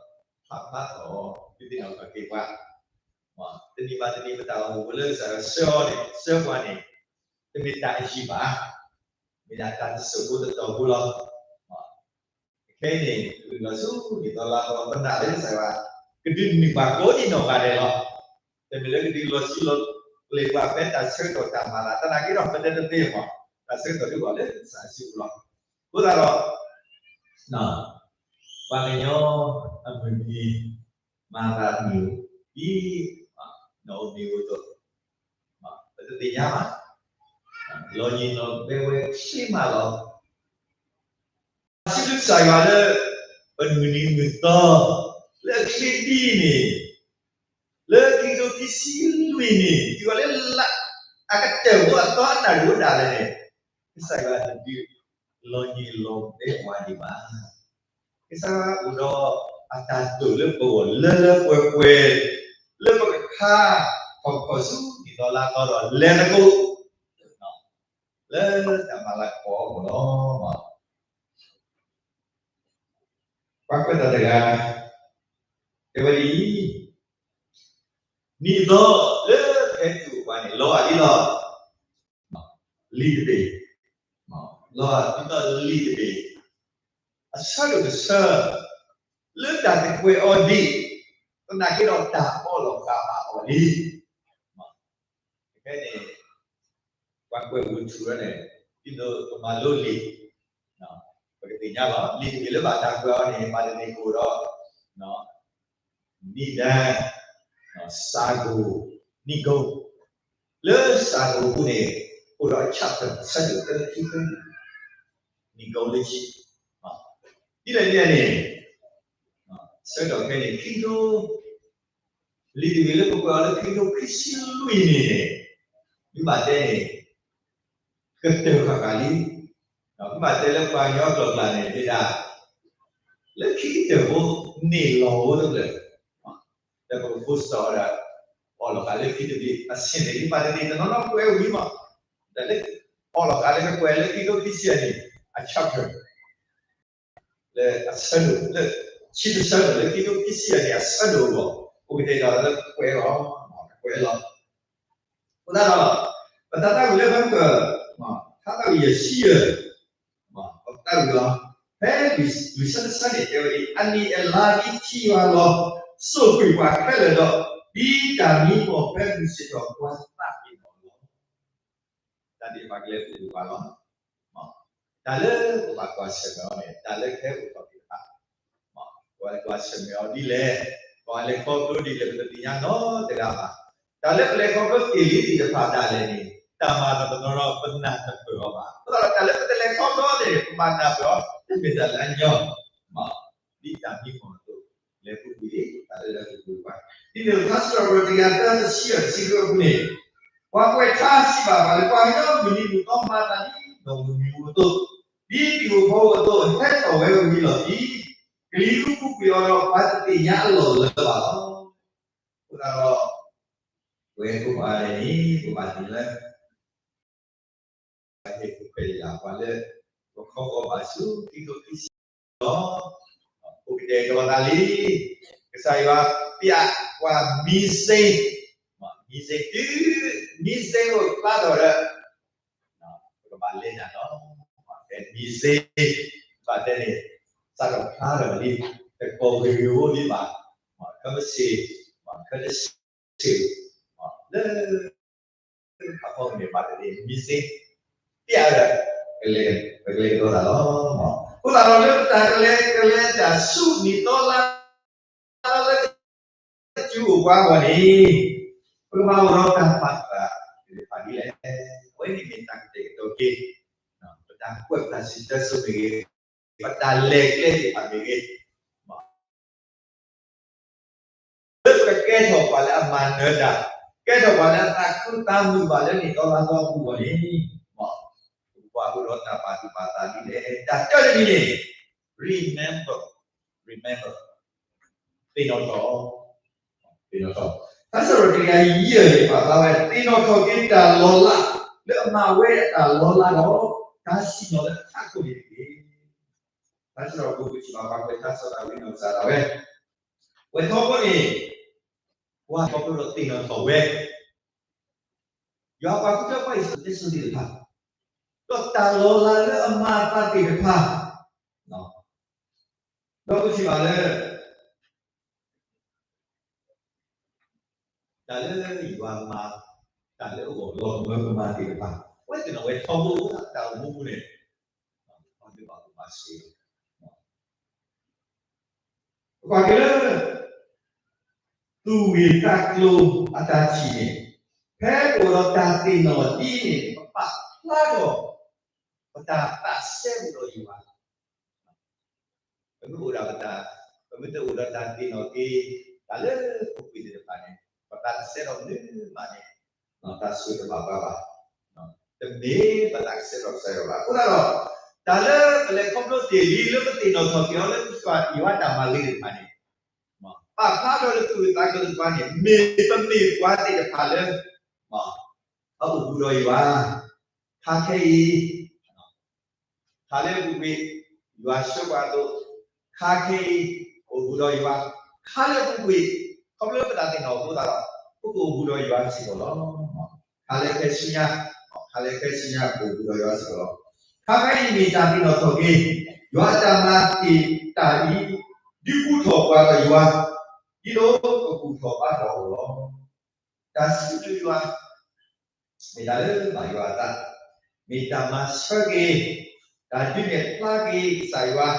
ဖးဖးထီၣ် ဒုးသ့ၣ်နီၣ်ထီၣ်က့ၤပှၤ တနံၤဘၣ်တနံၤ ပတၢ်အိၣ်မူလၢကစၢ်ယွၤဆှၢအီၤန့ၣ် ဆှၢပှၤန့ၣ် တမ့ၢ်တၢ်အယံၤဘၣ်, မ့ၢ်ဒၣ်တၢ်တစိၢ်ဖိတတီၤဖိလီၤ. ခဲအံၤန့ၣ် ပကနုာ်လီၤဆူနံၣ်သီလါသီ ပနာ်လၢကစၢ်ယွၤ ကဒုးနုာ်ဘၣ်ကိးဒ်နီၢ်ဂၤဒဲးလီၤ. တမ့ၢ်လၢကဒုးလီၤဆံလီၤကျဲၤပှၤဖဲတၢ်ဆၢကတီၢ်တၢ်မၤလၤ သနာ်က့ဒီး ပတဲတသ့မး တၢ်ဆၢကတီၢ်ဒုးအီၤလၢကစၢ်စုပူၤလီၤ. အဃိသတးဒီး ပှၤကညီအမုၢ်နံၤ မၤသးမုၢ်အံၤ နီၣ်ဧိၤမ့ၢ်ဧိၤအသိး ပတသ့ၣ်ညါဘၣ်. လီၤညံၣ်လီၤဘဲဝဲဆ့မးလီၤ. စံးဘျုးကစၢ်ယွၤလၢ ပမုၢ်နံၤမုၢ်သီ လၢအချ့ဒ်အံၤန့ၣ် လၢခံကထိခံဆံလွံၢ်နံၣ် တုၤလီၤလၢလါအကတၢၢ်ဖိအသီအနၣ်ရံၣ်အိၣ်ဒၣ်လဲာ်န့ၣ် ကစၢ်ယွၤတဒုး လီၤညံၣ်လီၤဘဲပှၤဒံးဘၣ်. ကစၢ်ယွၤအိၣ်ဒီးအတၢ်တိာ်လၢပဂီၢ်လၢလၢပှဲၤပှဲၤ လၢပကခါခီၣ်ခီၣ်ဆူနံၣ်သီလါသီဒီးလဲၤသကိး လၢတၢ်မၤလၤကပီၤအဂီၢ်လီၤ. ပှၤကွဲးတၢ်တဂၤ တဲဝဲဒ်အံၤ, နံၣ်သီလၢပဟဲတုၤအိၣ်ပှၤန့ၣ် လီၤဂာ်ဒ်သိး လံာ်တဘ့ၣ်, လီၤဂာ်ဒ်သိးလံာ်တဘ့ၣ်, အဆၢဒိၣ်တဆၢ လၢတၢ်တကွဲးအီၤဒံး, သနာ်က့ဒီးတၢ်အီၣ်လီၤဃာ်ဘၣ်အီၤလံ. ဖဲန့ၣ် ပှၤကွဲးဝူၤထူၣ်ဝဲန့ၣ် ဒ်သိးပမၤလိလံာ် ပကသ့ၣ်ညါလီၤ. လံာ်တဘ့ၣ်လၢဘၣ်တၢ်ကွဲးအီၤန့ၣ် မၤတန့ၢ်ကအိၣ်ဒီး နံၣ်ဒၢ, စၤကိၣ်, နံၣ်ကိၣ်, လၢစၤကိၣ်အပူၤန့ၣ် အိၣ်ဒီးအ chapter ဆၢဒိၣ်သၢဆံသၢ, နံၣ်ကိၣ်လၢခံ, ဒ်လဲၣ်ဒ်လဲၣ်န့ၣ် ဆၢကတီၢ်ခဲအံၤန့ၣ် ခံကထိ လံာ်တဘ့ၣ်လၢပကွဲးအီၤလၢခံကထိခံဆံလွံၢ်နံၣ်န့ၣ် မ့ၢ်ဘၣ်တဲန့ၣ် ကတၢၢ်ဃၣ်ဃၣ်လံ. မ့ၢ်ဘၣ်တဲလၢပှၤကညီကျိာ်ကျါန့ၣ် မ့ၢ်ဒၣ် လၢခံကတၢၢ်ဖိန့ၣ်လီၤဝဲတဖျၢၣ် ဒီးပက post ဒီး အီၣ်လီၤဃာ်လၢခံတဘ့ၣ်အဆ့ၣ်န့ၣ် မ့ၢ်ဘၣ်တန့ၢ်တနီၤနီၤကွဲးဝံၤမး, ဒီးလၢအီၣ်လီၤဃာ်လၢကကွဲးလၢခံကထိခံဆံယဲၢ်န့ၣ် အ chapter လၢအဆၢဒိၣ်လၢ ခံတဆၢဒိၣ်လၢခံကထိခံဆံယဲၢ်န့ၣ် အဆၢဒိၣ်အဂီၢ် အိၣ်ကတဲာ်ကတီၤလၢကွဲးလီၤ, ကွဲးလီၤ. အဃိသတးဒီး ပတၢ်သးဝံၣ်လၢပက ထါသးဝံၣ်ယဲၢ်ဆံယဲၢ် ပတၢ်သးဝံၣ်လီၤ. ဖဲလွံၢ်ဆၢတဆၢန့ၣ် တဲဝဲဒ်အံၤ, အနံၣ်အလါဒ်ထံယွၤလီၤ, စိာ်ကွံာ်ပှၤခဲလၢာ်ဒီး, ဒ်တၢ်မံမီၢ်ဖဲမုၢ်ဆ့ၣ်ထီၣ်ပှၤသးက့ၤဒီးလီၤ. တၢ်ဒ်ပှၤကလဲၤအိၣ်ပှၤလီၤ. တၢ်လၢပဘၣ်ကွၢ်ဆၢၣ်မဲာ်အီၤန့ၣ် တၢ်လၢကဟဲအိၣ်ထီၣ်သ့ၣ်တဖၣ် ပှၤလဲၤကွၢ်ဆၢၣ်မဲာ်အီၤဒ်လဲၣ်, ပှၤလဲၤခီဖျိဒ်လဲၣ် ပတသ့ၣ်ညါနီတဂၤဘၣ်. တၢ်လၢပလဲၤခီဖျိတ့ၢ်လံသ့ၣ်တဖၣ်ဒၣ်လဲာ်န့ၣ် တၢ်မၤတနီၤနီၤ ပနၢ်တပၢၢ်အီၤဘၣ်. အဃိသတးဒီး တၢ်လၢပတလဲၤခီဖျိန့ၣ် ပဘၣ်နၢ်ပၢၢ်အီၤ တမ့ၢ်တၢ်လၢအညီ ဒ်တၢ်မံမီၢ်အသိး လဲၤပူၤကွံာ် တၢ်လၢလဲၤပူၤကွံာ်ပှၤ, ဒ်န့ၣ်အသိး ထါစံးထီၣ်ပတြၢၤတကယၤသၢဆံယဲၢ် တဆံဃုအပူၤန့ၣ်, ပှၤကွဲးထါစံးဘၣ်ပှၤလၢ ပှၤကညီမုၢ်နံၤမုၢ်သီမၤတၢ်ဒ်နီၢ်မုၢ်နံၤဧိၤအသိး, ဒ်ပံၤဧိၤဖီဧိၤအသိး ဟဲထီၣ်ဝဲဝံၤလီၤဒ် ကလံၤအူပူၤကွံာ်အီၤဒီး ပှၤတသ့ၣ်ညါအလီၢ်လၢၤဘၣ်လီၤ. အဃိသတးဒီး ပဝဲကိးဂၤဒဲးန့ၣ် ပဘၣ်သ့ၣ်ညါလၢ ဟ့ၣ်ခိၣ်ခွဲးယာ်ပှၤလၢ ပခီဂီၤဘၣ်ဆူ ခံကထိခံဆံလီၤ. အိၣ်ကတဲာ်ကတီၤသးလံ, ကစၢ်ယွၤပျဲပှၤမံစ့, မံစ့တုၤ မံစ့အိၣ်ဖျါထီၣ်ဒီး ပကဘၣ်လဲၤနၤလီၤ. ဖဲမံစ့ ဘၣ်တဲန့ၣ် စးထီၣ်ဖျါထီၣ်လံ, တကိးဂ့ၤဂ့ၤဝဲလံဘၣ်, ခဲမုၢ်ဆ့ၣ်, ခဲတဆ့ၣ်, လၢ အဖီခိၣ်န့ၣ် ဘၣ်တၢ်မံစ့ ပျဲဒီး ကလဲၤ ပကလဲၤကဒီးသးလီၤ. အဃိသတးဒီးလၢပတၢ်ကလဲၤကလဲၤတၢ်ဆူနံၣ်သီလါ လၢတၢ်စူၤအိၣ်ပှၤအဂီၢ်န့ၣ် ပကဘၣ်အိၣ်ဒီးတၢ်ပာ်သးသ့ၣ်တဖၣ်ဒ်လဲၣ်. အဝဲန့ၣ်မ့ၢ်တၢ်ကတဲာ်ကတီၤက့ၤ ပတၢ်ကွဲးပတၢ်စံးတၢ်စိၤမ့ၢ်ဂ့ၤ, ပတၢ်လဲၤကျဲသ့ၣ်တဖၣ်မ့ၢ်ဂ့ၤ လၢပကကဲထီၣ်ပှၤလၢအမၤနၢၤတၢ်, ကဲထီၣ်ပှၤလၢအသးခုသးမုာ်ဘၣ်လၢ နံၣ်သီလါသီအပူၤအဂီၢ်န့ၣ်, ပကဘၣ်အိၣ်ဒီးတၢ်ပာ်သူၣ်ပာ်သးဒ်လဲၣ်. တၢ်တၢတမံၤန့ၣ် remember, remember, သ့ၣ်နီၣ်ထီၣ်, သ့ၣ်နီၣ်ထီၣ်, တၢ်စံးထီၣ်ပတြၢၤတကယၤယဲၢ်န့ၣ် ပာ်ဖျါဝဲ သ့ၣ်နီၣ်ထီၣ်က့ၤတၢ်လီၤလး လၢအမၤဝဲအတၢ်လီၤလးဒီး တၢ်စံၣ်ညီၣ်လၢထးခိၣ်န့ၣ်တက့ၢ်. တၢ်စံးထီၣ်ပတြၢၤ ပကထံၣ်ဘၣ်ပှၤကွဲးထါစီၤဒၤဝံးနီၢ်ကစၢ်ဒၣ်ဝဲ, ဝဲထီဘိန့ၣ် ပှၤခီဖျိဒီးသ့ၣ်နီၣ်ထီၣ်ဝဲ, ယွၤပာ်ဃုထၢပှၤအံၣ်စရ့လးအကျဲစိၤသ့ၣ်တဖၣ်, ဒီးတၢ်လီၤလးလၢအမၤအသးသ့ၣ်တဖၣ်, ဒီးပကထံၣ်ဘၣ်လၢ တၢ်လၢယွၤမၤ, တၢ်လၢအဂီၢ်လီၤမၢ်ကမၤသ့ၣ်တဖၣ်, အဝဲသ့ၣ်န့ၣ် အဝဲထီဘိအဃိသတး တၢ်အိၣ်မူပူၤန့ၣ် ပှၤမ့ၢ်ဘၣ်ကမၤစ့လီၤ. ပကွၢ်က့ၤလၢ သူၣ်ဂ့ၢ်သးကျိၤအတၢ်ထံၣ်န့ၣ်, ဖဲပအိၣ်ဒီးတၢ်သ့ၣ်နီၣ်ဒ်န့ၣ် ပပာ်ဖျါထီၣ် ပတၢ်သးစဲဘူးဒီးယွၤ ပမ့ၢ်အိၣ်ဒီးပတၢ်, ပမ့ၢ်တအိၣ်ဒီးတၢ်သ့ၣ်နီၣ်က့ၤ တၢ်လၢပူၤကွံာ်သ့ၣ်တဖၣ်န့ၣ်, ပသးတဆဲးထီၣ်မနုၤမးန့ၣ်, တၢ်ဆိၣ်တဘၣ်ဘၣ်ဘၣ်, တမ့ၢ်ပသးကဆှဲထီၣ်ကစၢ်ယွၤဘၣ်. အဃိသတးဒီး တၢ်လၢပလဲၤခီဖျိတ့ၢ်လံ လၢပသ့ၣ်နီၣ်ထီၣ်က့ၤအီၤလၢကစၢ်ယွၤတၢ်မၤဂ့ၤသ့ၣ်တဖၣ်န့ၣ်, ပာ်ဖျါထီၣ်လၢသူၣ်ဂ့ၢ်သးကျိၤသ့ၣ်တဖၣ်န့ၣ် မ့ၢ်ပမ့ၢ်ပှၤသ့ၣ်တဖၣ်လၢ အအိၣ်ဘူးဒီးယွၤ, ခါခဲအံၤ ခါလၢအပူၤကွံာ် ယွၤဆှၢပှၤအသိး, ခါခဲအံၤ အိၣ်ဘူးဒီးယွၤ, ခါလၢအပူၤကွံာ် ခီဖျိလၢပတၢ်သ့ၣ်နီၣ်အဃိသတးဒီး ပကအိၣ်ဘူးဒီးယွၤစ့ၢ်ကီးလီၤ. ခါလၢခဲဆူညါ, ခါလၢခဲဆူညါ ပကအိၣ်ဘူးဒီးယွၤစ့ၢ်ကီးလီၤ. ခါခဲအံၤမ့ၢ်တၢ်သ့ၣ်နီၣ်ထီၣ်က့ၤ ယွၤအတၢ်မၤတ့ၢ်တၢ်အံၤ ဒုးကူထီၣ်ပှၤဒီးယွၤ ဒ်သိးပကူထီၣ်ဘါထီၣ်အီၤလီၤ. တၢ်စံးဘျုးယွၤ မ့ၢ်တၢ်လၢဘၣ်ယွၤအသး, မ့ၢ်တၢ်မၤဆၢက့ၤ, တၢ်ဒုးနဲၣ်ဖျါက့ၤကစၢ်ယွၤ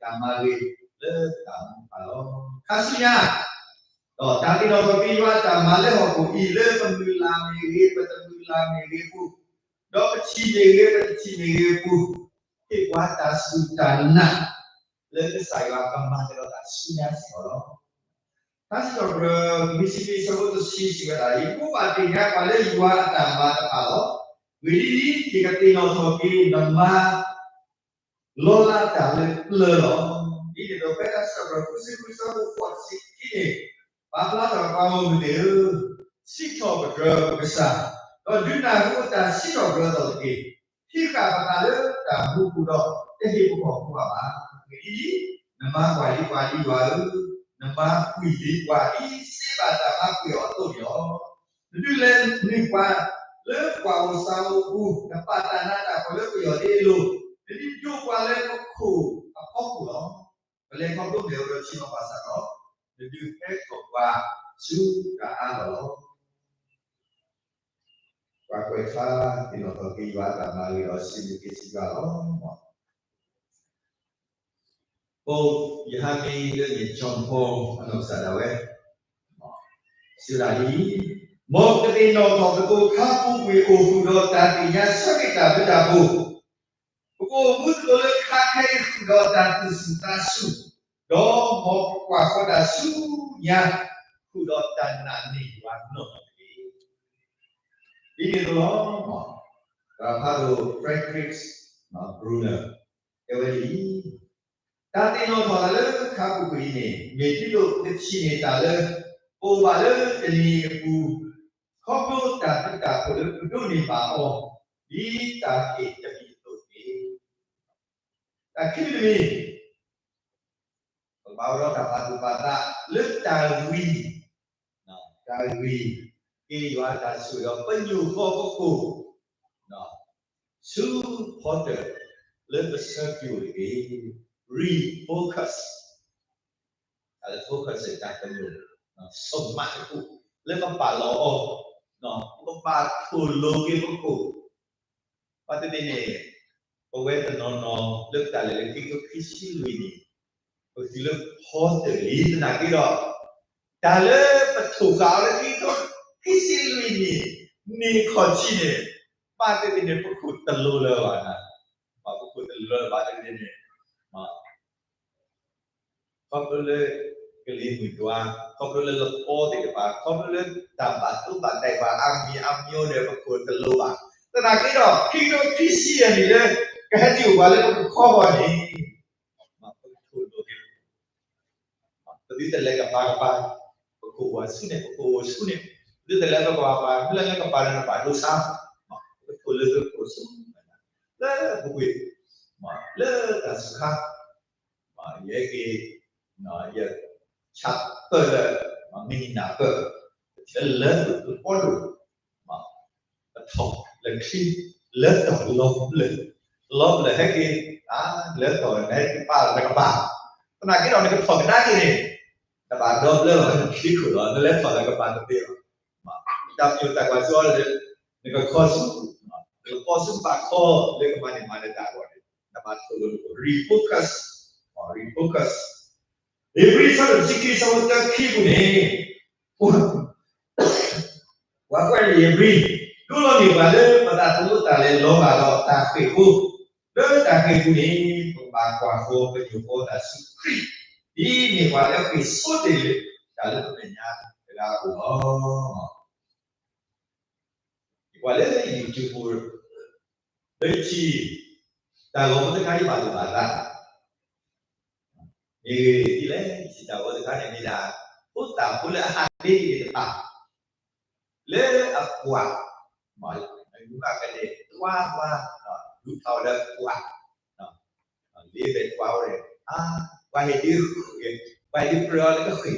တၢ်မၤဂ့ၤလၢတၢ်မူပူၤလီၤ. ခါဆူညါ ဒီးတၢ်သ့ၣ်နီၣ်ထီၣ်က့ၤယွၤအတၢ်မၤလၢဟီၣ်ခိၣ်အံၤ လၢပမုၢ်လၢ်မ့ၢ်ဂ့ၤ ပတမုၢ်လၢ်မ့ၢ်ဂ့ၤအပူၤ, ဒီးပထံၣ်မ့ၢ်ဂ့ၤ ပတထံၣ်မ့ၢ်ဂ့ၤအပူၤ, ဟ့ၣ်ပှၤတၢ်စူၢ်တၢ်နာ် လၢကစၢ်ယွၤကမၤကဒီးတၢ်ဆူညါစ့ၢ်ကီးလီၤ. ထါစံးထီၣ်ပတြၢၤ ခံဆံခံ အဆၢဖိတဆံ စံးဝဲဒၣ်, ယကဘၣ်သ့ၣ်ညါပှၤလၢယွၤအတၢ်မၤတဖၣ်လီၤ. ဂ့ၢ်ဒ်အံၤ, ယကသ့ၣ်နီၣ်ထီၣ်က့ၤနမၤ လီၤလးတၢ်လၢပျၢၤလီၤ. ဒ်န့ၣ်အသိး ဖဲထါစံးထီၣ်ပတြၢၤ ခံဆံဃု အဆၢဖိဃိးဆံခံန့ၣ် ပာ်ဖျါထီၣ်ပှၤဂီၢ်မုၢ်သ့ၣ်ဧၢ, စံးထီၣ်ပတြၢၤပကစၢ်, ဒီးဒုးနၢ်ဟူအတၢ်စံးထီၣ်ပတြၢၤအသိးတက့ၢ်. ဟံးဃာ်ပသးလၢတၢ်မူပူၤဒီး တဟ့ၣ်ပခီၣ်ဖိအဘၣ်. ဂ့ၢ်ဒ်အံၤ, နမၤကွၢ်လံပှၤဒ်ယွၤဧၢ, နမၤကွံာ်လံပှၤဒ်စ့ဘၣ်တၢ်မၤကွံာ်အီၤအသိးန့ၣ်လီၤ. နဒုးလဲၤနုာ်ပှၤ လၢပှၤအိၣ်စၢ်အိၣ်ပူၤ, နပာ်တၢ်နးတၢ်ဖှီၣ်လၢပယီၢ်ဒ်အံၤအလိၤ, နဒုးဒိးပှၤလၢပခိၣ်အဖီခိၣ်လီၤ. ပလဲၤခီဖျိမ့ၢ်အိၣ်ဒီးထံလီၤဘၣ်ဆၣ်ဒီး, နဒုးဟဲထီၣ်ပှၤဆူတၢ်အါလီၢ်လီၤ. ပှၤကွဲးထါသ့ၣ်နီၣ်ထီၣ်က့ၤယွၤအတၢ်မၤဂ့ၤဒီးစံးဘျုးက့ၤစံးဘျုးလီၤ. ပယဟမံလၢန့ၣ် John Paul အနီၢ်ကစၢ်ဒၣ်ဝဲ စံးဝဲဒၣ်ဒ်အံၤ, မ်ကသ့ၣ်နီၣ်ထီၣ်သကိးခါပူၤကွံာ်အိၣ်ဃုာ်ဒီးတၢ်သ့ၣ်ညါဆၢက့ၤတၢ်ဘျုးတၢ်ဖှိၣ်, ပကအိၣ်မူသကိးလၢခါခဲအံၤဃုာ်ဒီးတၢ်သူၣ်စူၤသးစူၤ, ဒီးမ်ပကွၢ်ဃီၤတၢ်ဆူညါဃုာ်ဒီးတၢ်နာ်န့ၢ်ယွၤနီၢ်နီၢ်တက့ၢ်. ဒ်န့ၣ်အသိးလီၤ. တၢ်ဖးဒိၣ် Frederick Buechner တဲဝဲဒ်အံၤ, တၢ်သ့ၣ်နီၣ်ထီၣ်တၢ်လၢခါပူၤကွံာ်အံၤန့ၣ် မ့ၢ်ဒ်သိးပကထံၣ်န့ၢ်တၢ်လၢ ပအိၣ်ဘၣ်လၢတနံၤအံၤအပူၤ, ခီဖျိတၢ်ဘျုးတၢ်ဖှိၣ်လၢပဒိးန့ၢ်ဘၣ်အီၤ ဒ်တၢ်ဟ့ၣ်တမံၤအသိးတက့ၢ်. တၢ်ခံမံၤတမံၤ ပကဘၣ်အိၣ်ဒီးတၢ်ပာ်သူၣ်ပာ်သးလၢတၢ်ဂံၢ်, တၢ်ဂံၢ်က့ၤယွၤအတၢ်ဆိၣ်ဂ့ၤဒီးပညိၣ်ဃီပခိၣ် ဆူ portal လၢပဆၢက့ၤအိၣ်တက့ၢ်. Refocus တၢ်လၢ focus တၢ်ကညိၣ် စိမးတကိၣ် လၢပပာ်လီၤအီၤ, ပကဘၣ်ထိၣ်လိၤက့ၤပခိၣ် ဘၣ်သ့ၣ်သ့ၣ်န့ၣ် ပဝဲတနီၤနီၤလၢပတၢ်လဲၤလၢခံကထိခံဆံလွံၢ်န့ၣ် ပကတုၤလၢ portal လံသနာ်က့ဒီး တၢ်လၢပထိၣ်ဃာ်အီၤလၢခံကထိခံဆံလွံၢ်န့ၣ် န့ၢ်ခီၣ်ထံးန့ၣ် ဘၣ်သ့ၣ်သ့ၣ်န့ၣ် ပခိၣ်တလိၤလၢၤဘၣ်နၤ, ပခိၣ်တလိၤလၢၤဘၣ်သ့ၣ်သ့ၣ်န့ၣ် ခီဖျိလၢ ကလံၤမုၢ်တွၤ, ခီဖျိလၢလပီသ့ၣ်တဖၣ်, ခီဖျိလၢတၢ်ဘၣ်သိၣ်ဘၣ်တံၢ်ဘၣ်အါမံၤအါမံၤအိၣ်ဒီးပခိၣ်တလိၤဘၣ်. သနာ်က့ဒီး ခံကထိခံဆံယဲၢ်နံၣ်လၢ ကဟဲတုၤအိၣ်ပှၤလၢပကခီဂီၢ်န့ၣ် ပကထိၣ်လိၤက့ၤ ပသုတလဲၤကပၤကပၤ, ပခိၣ်အိၣ်ဆူန့ၣ် ပခိၣ်အိၣ်ဆူန့ၣ်, ပသုတလဲၤကပၤကပၤ, မ့ၢ်လၢလဲၤကပၤန့ၣ် နဘၣ်ဒိဆါ, ပကထိၣ်လိၤက့ၤပခိၣ်ဆူ လၢပူၤကွံာ်, လၢတၢ်စူၤခါ ယဟဲက့ၤ ယဆၢပၢၢ်လၢ မ့ၢ်နံၣ်နၢ်ပၢၢ် လၢလၢပပီဒိၣ် ပထီၣ်လၢချံ လၢထီၣ်လီၤပျၢၢ်, လီၤပျၢၢ်ဟဲက့ၤ လၢထီၣ်ဟဲက့ၤပာ်လီၤနကပၤ, သနာ်က့ဒီးနကထီၣ်ကဒါက့ၤန့ၣ် နဘၣ်ဒီဖျၢၣ်လီၤ နချံခိၣ်လီၤ နလဲၤထီၣ်လၢကပၤတသ့လီၤ. တၢ်ပညိၣ်တၢ်ကွၢ်စိအီၤ နကခီဆူ နကခီဆူဘၣ်ခီလၢကမၤန့ၢ်မၤလၢတၢ်အဂီၢ်န့ၣ် နဘၣ်ထိၣ်လိၤ refocus, refocus. ဧ့ၤဘြံၤ ဆၢဒိၣ်တဆံခံ ဆၢဖိတၢခံပူၤန့ၣ် ပှၤကွဲးလံာ်ဧ့ၤဘြံၤ ဒိလီၤန့ၢ်ပှၤလၢပသးသမူတၢ်လဲၤလီၤဘၣ်ဒီးတၢ်ဃ့ၢ်ဖိ, လၢတၢ်ဃ့ၢ်ပူၤန့ၣ် ပကဘၣ်ကွၢ်ဃီၤပညိၣ်ဃီတၢ်ဆူခရံာ် ဒ်န့ၣ်ပှၤလၢဃ့ၢ်ဆိတ့ၢ်လၢ တၢ်လၢပမဲာ်ညါတဂၤအအိၣ်လီၤ. ယကွၢ်လၢ YouTube ပူၤ လၢယထံၣ် တၢ်ဂီၤဖိတခါယဘၣ်သူၣ်ဘၣ်သး မ့ၢ်ဂ့ၤဒ်လဲၣ် ယထံၣ်တၢ်ဂီၤဖိတခါန့ၣ်မ့ၢ်ဒၣ် ဖိသၣ်ဖိလၢအဟးသ့တဂ့ၤတဖၣ် လၢအပှၢ် မ့ၢ်ကလဲၤတွၤတွၤ ဒူထီၣ်ဝဲဒီးပှၢ် လ့ဘဲၣ်တွၤဝဲဒီး ပှၤဟ့ၣ်ဒုးဃ့ၢ် ပှၤဟ့ၣ်ဒုးကြၢးအီၤလၢကဃ့ၢ် ကဃ့ၢ် ဒီးအိၣ်ဒီးအလဲဖိ အလဲဖိ အိၣ်ဒီးအဖိသၢၣ်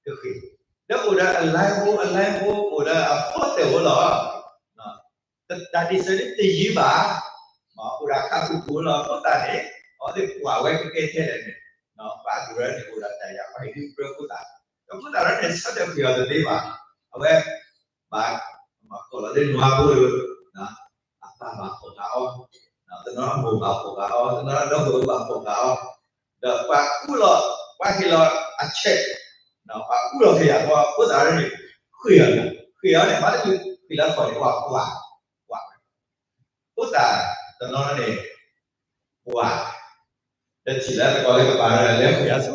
ဖိလီၤ. တၢ်ဒ့ၣ်စၢၤန့ၣ်တယံၤဘၣ်, အိၣ်ဒီးခးပူၤပူၤလီၤ ဖိသၣ်န့ၣ် အဝဲသ့ၣ်ကွၢ်ဝဲကကဲထဲလဲၣ်န့ၣ် ပှၤအဒိၣ်န့ၣ်အိၣ်ဒီးတၢ်ယၤ ပှၤဟ့ၣ်ဒုးကြၢးဖိသၣ် ဒီးဖိသၣ်လၢန့ၣ် ဆၢထၢၣ်ဃ့ၢ်အီၤတသ့ဘၣ်, အဝဲ ဘၣ် မၤကိးလီၤလၢနွါဖိ အပၢ်ဘၣ်ဖီၣ်ဃာ်အီၤ, တနီၤအမိၢ်ဘၣ်ဖီၣ်ဃာ်အီၤ တနီၤဒီပုၢ်ဝဲၢ်ဘၣ်ဖီၣ်ဃာ်အီၤ, ဒီးပှၤကူၣ်လီၤ ပှၤဟ့ၣ်လီၤအဆဲး, ပှၤကူၣ်လီၤက့ၤယၤ ဖိသၣ်လၢန့ၣ် ဃ့ၢ်အီၤန့ၣ် ဃ့ၢ်အီၤန့ၣ် ဘၣ်တမ့ၢ်ဃ့ၢ်လၢခီၣ်န့ၣ် ပှၤကွၢ် ကွၢ် ဖိသၣ်တနီၤန့ၣ် ကွၢ် ဒီးထံၣ်လၢသကိးလၢကပၤဒီးလဲၤဃ့ၢ်အါဆိ,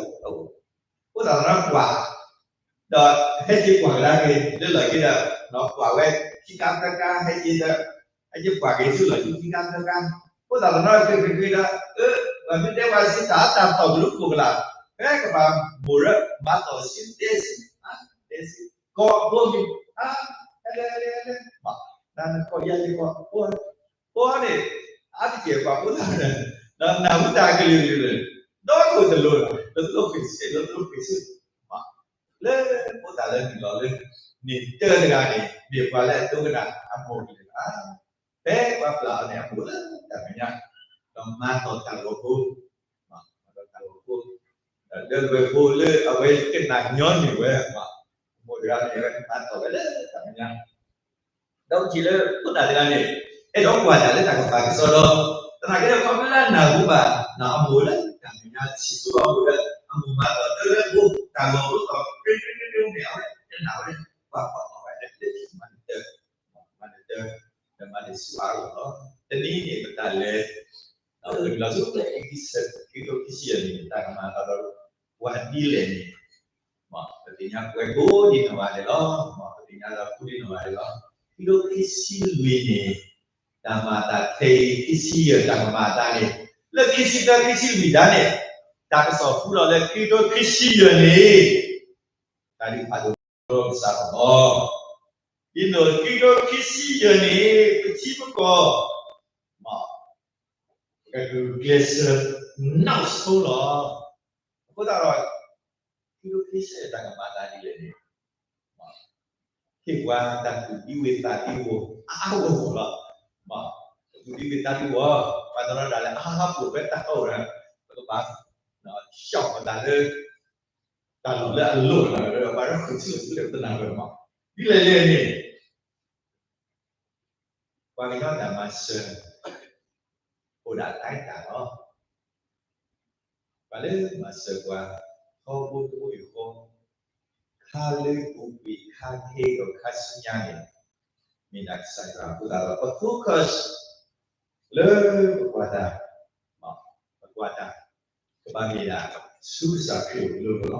ဖိသၣ်တနီၤကွၢ် ဒီးဟဲက့ၤကွၢ်ကဒါက့ၤ လၢလီၢ်ခံဒီး ကွၢ်ဝဲ ခံကါသၢကါ ဟဲက့ၤဒီး ဟဲက့ၤကွၢ်က့ၤဆူလီၢ်ခံ ခံကါသၢကါ, ဖိသၣ်တနီၤဃ့ၢ်ဃ့ၢ်ဃ့ၢ်ဒီး အၢ ပှၤမ့ၢ်တဲပှၤစံးတၢ်အတၢ်ဖီၣ်ကလူးခိၣ်ကလာ် ဖဲကဘၣ်မိၢ်ရၢ မၤသီၣ်ဆံတဲဆံ တဲဆံ ကိးဖိမ့ၢ် အါ ဟဲလဲၣ်ဟဲလဲၣ်ဟဲလဲၣ် နနကီၢ်ယၤယကီၢ် ဖိ ဖိန့ၣ် အါတက့ၢ်ပှၤဖိသၣ်န့ၣ် နၢ်ဟူတၢ်ကလုာ်ကလုာ်န့ၣ် ဒီးခိၣ်တလိၤလီၤ လၢတလိၣ်ဃ့ၢ်ဆ့ လၢတလိၣ်ဃ့ၢ်ဆ့ လၢဖိသၣ်လၢနုာ်လီၤလၢ န့ၣ်တၢ်တဂၤန့ၣ် မ့ၢ်ပှၤလၢအဒိကနၣ်အမိၢ်ကလဲာ်ဘၣ်. ဖဲပှၤပျၢ်အီၤန့ၣ် အမိၢ်လၢတၢ်မဲာ်ညါ, ဒီးမၤတီၢ်တၢ်ဂီၤဖိ, မၤတီၢ်တၢ်ဂီၤဖိ, ဒီးလၢဝဲဖိလၢအဝဲကနၣ်ညီနုၢ်ဝဲ, အမိၢ်တဂၤန့ၣ် အဝဲမၤတီၢ်ဝဲလၢတၢ်မဲာ်ညါ ဒီးပထံၣ်လၢဖိသၣ်တဂၤန့ၣ် အဲၣ်ဒိးကွၢ်တၢ်လၢတၢ်ကပၤကစီဒီ, သနာ်က့ဒီး ခီဖျိလၢအနၢ်ဟူဘၣ် အမိၢ်လၢတၢ်မဲာ်ညါ ထံၣ်ဆိအမိၢ်ဒီး အမိၢ်မၤတီၢ်တၢ်လၢဖိ တၢ်ဂီၤဖိ သီၣ် မ့ၢ်အဝဲကနၣ်ဝဲ ပှၤကွၢ်အီၤဝဲလၢ မၤနၢၤတၢ်, မၤနၢၤတၢ်, ဒီးမၤနၢၤဆူအါဂီၢ်လီၤ. တနံၤန့ၣ် ပတၢ်လဲၤ လီၤဆူခံကထိခံဆံယဲၢ်န့ၣ် တၢ်ကမၤသးဒီး ပှၤဒ်လဲၣ်န့ၣ် မ်ပသ့ၣ်ညါပှဲၤကိးဒံးနီၢ်ဂၤဒဲးလီၤ. မ်ပသ့ၣ်ညါဒီးကိးဒံးနီၢ်ဂၤဒဲးလီၤ. ခံကထိခံဆံလွံၢ်န့ၣ် တၢ်မၤအသးထဲအံၤ ခံဆံယဲၢ် တၢ်ကမၤအသးန့ၣ် လၢခံဆံသၢ ခံဆံလွံၢ်ဒၣ်န့ၣ် တၢ်ကစီၣ်ဟူထီၣ်လၢခံကထိခံဆံယဲၢ်န့ၣ် တၢ်ဒုးဖးဒိၣ်ဒီးကစၢ်သီ ဒ်သိးခံကထိခံဆံယဲၢ်န့ၣ် ပထံပကီၢ် မ် ကဂုာ်ကျဲးစၢးနီၣ်ဆိလီၤ. အဃိသတးဒီး ခံကထိခံဆံယဲၢ် တၢ်ကမၤအသးဒ်လဲၣ်န့ၣ် ဟ့ၣ်ပှၤတၢ်သူၣ်ဒံဝုၤသးဒံဝီၤအါဂီၢ်လီၤ. မ်သူၣ်ဒံဝုၤသးဒံဝီၤ ပှၤတနီၤဒၣ်လဲာ် အဟးဟးပိာ်ဖဲတၢ်တီၢ်ဝဲ ပကဘၣ် ဆှီၣ်ပသးလၢ တၢ်လီၢ်လၢအလိၣ်လီၤ ပှၤလၢဃုာ်ထံၣ်လီၤဆူလၢပတနၢ်ပၢၢ်မး ဒ်လဲၣ်လဲၣ်န့ၣ် ပှၤကညီတၢ်မၤစၢၤ အိၣ်ဒၣ်တၢ်တၢ်လီၤ. ပှၤလၢမၤစၢၤပှၤ ထီဘိတဘိယူၢ်ဃီ ခါလၢပူၤကွံာ်ခါခဲဒီးခါဆူညါန့ၣ် မ့ၢ်ဒၣ်ကစၢ်ယွၤအဃိသတးဒီး ပ focus လၢပကွၢ်တၢ် ပကွၢ်တၢ် ကဘၣ်မ့ၢ်ဒၣ်ဆူကစၢ်ခရံာ်အလိၤလိၤလီၤ.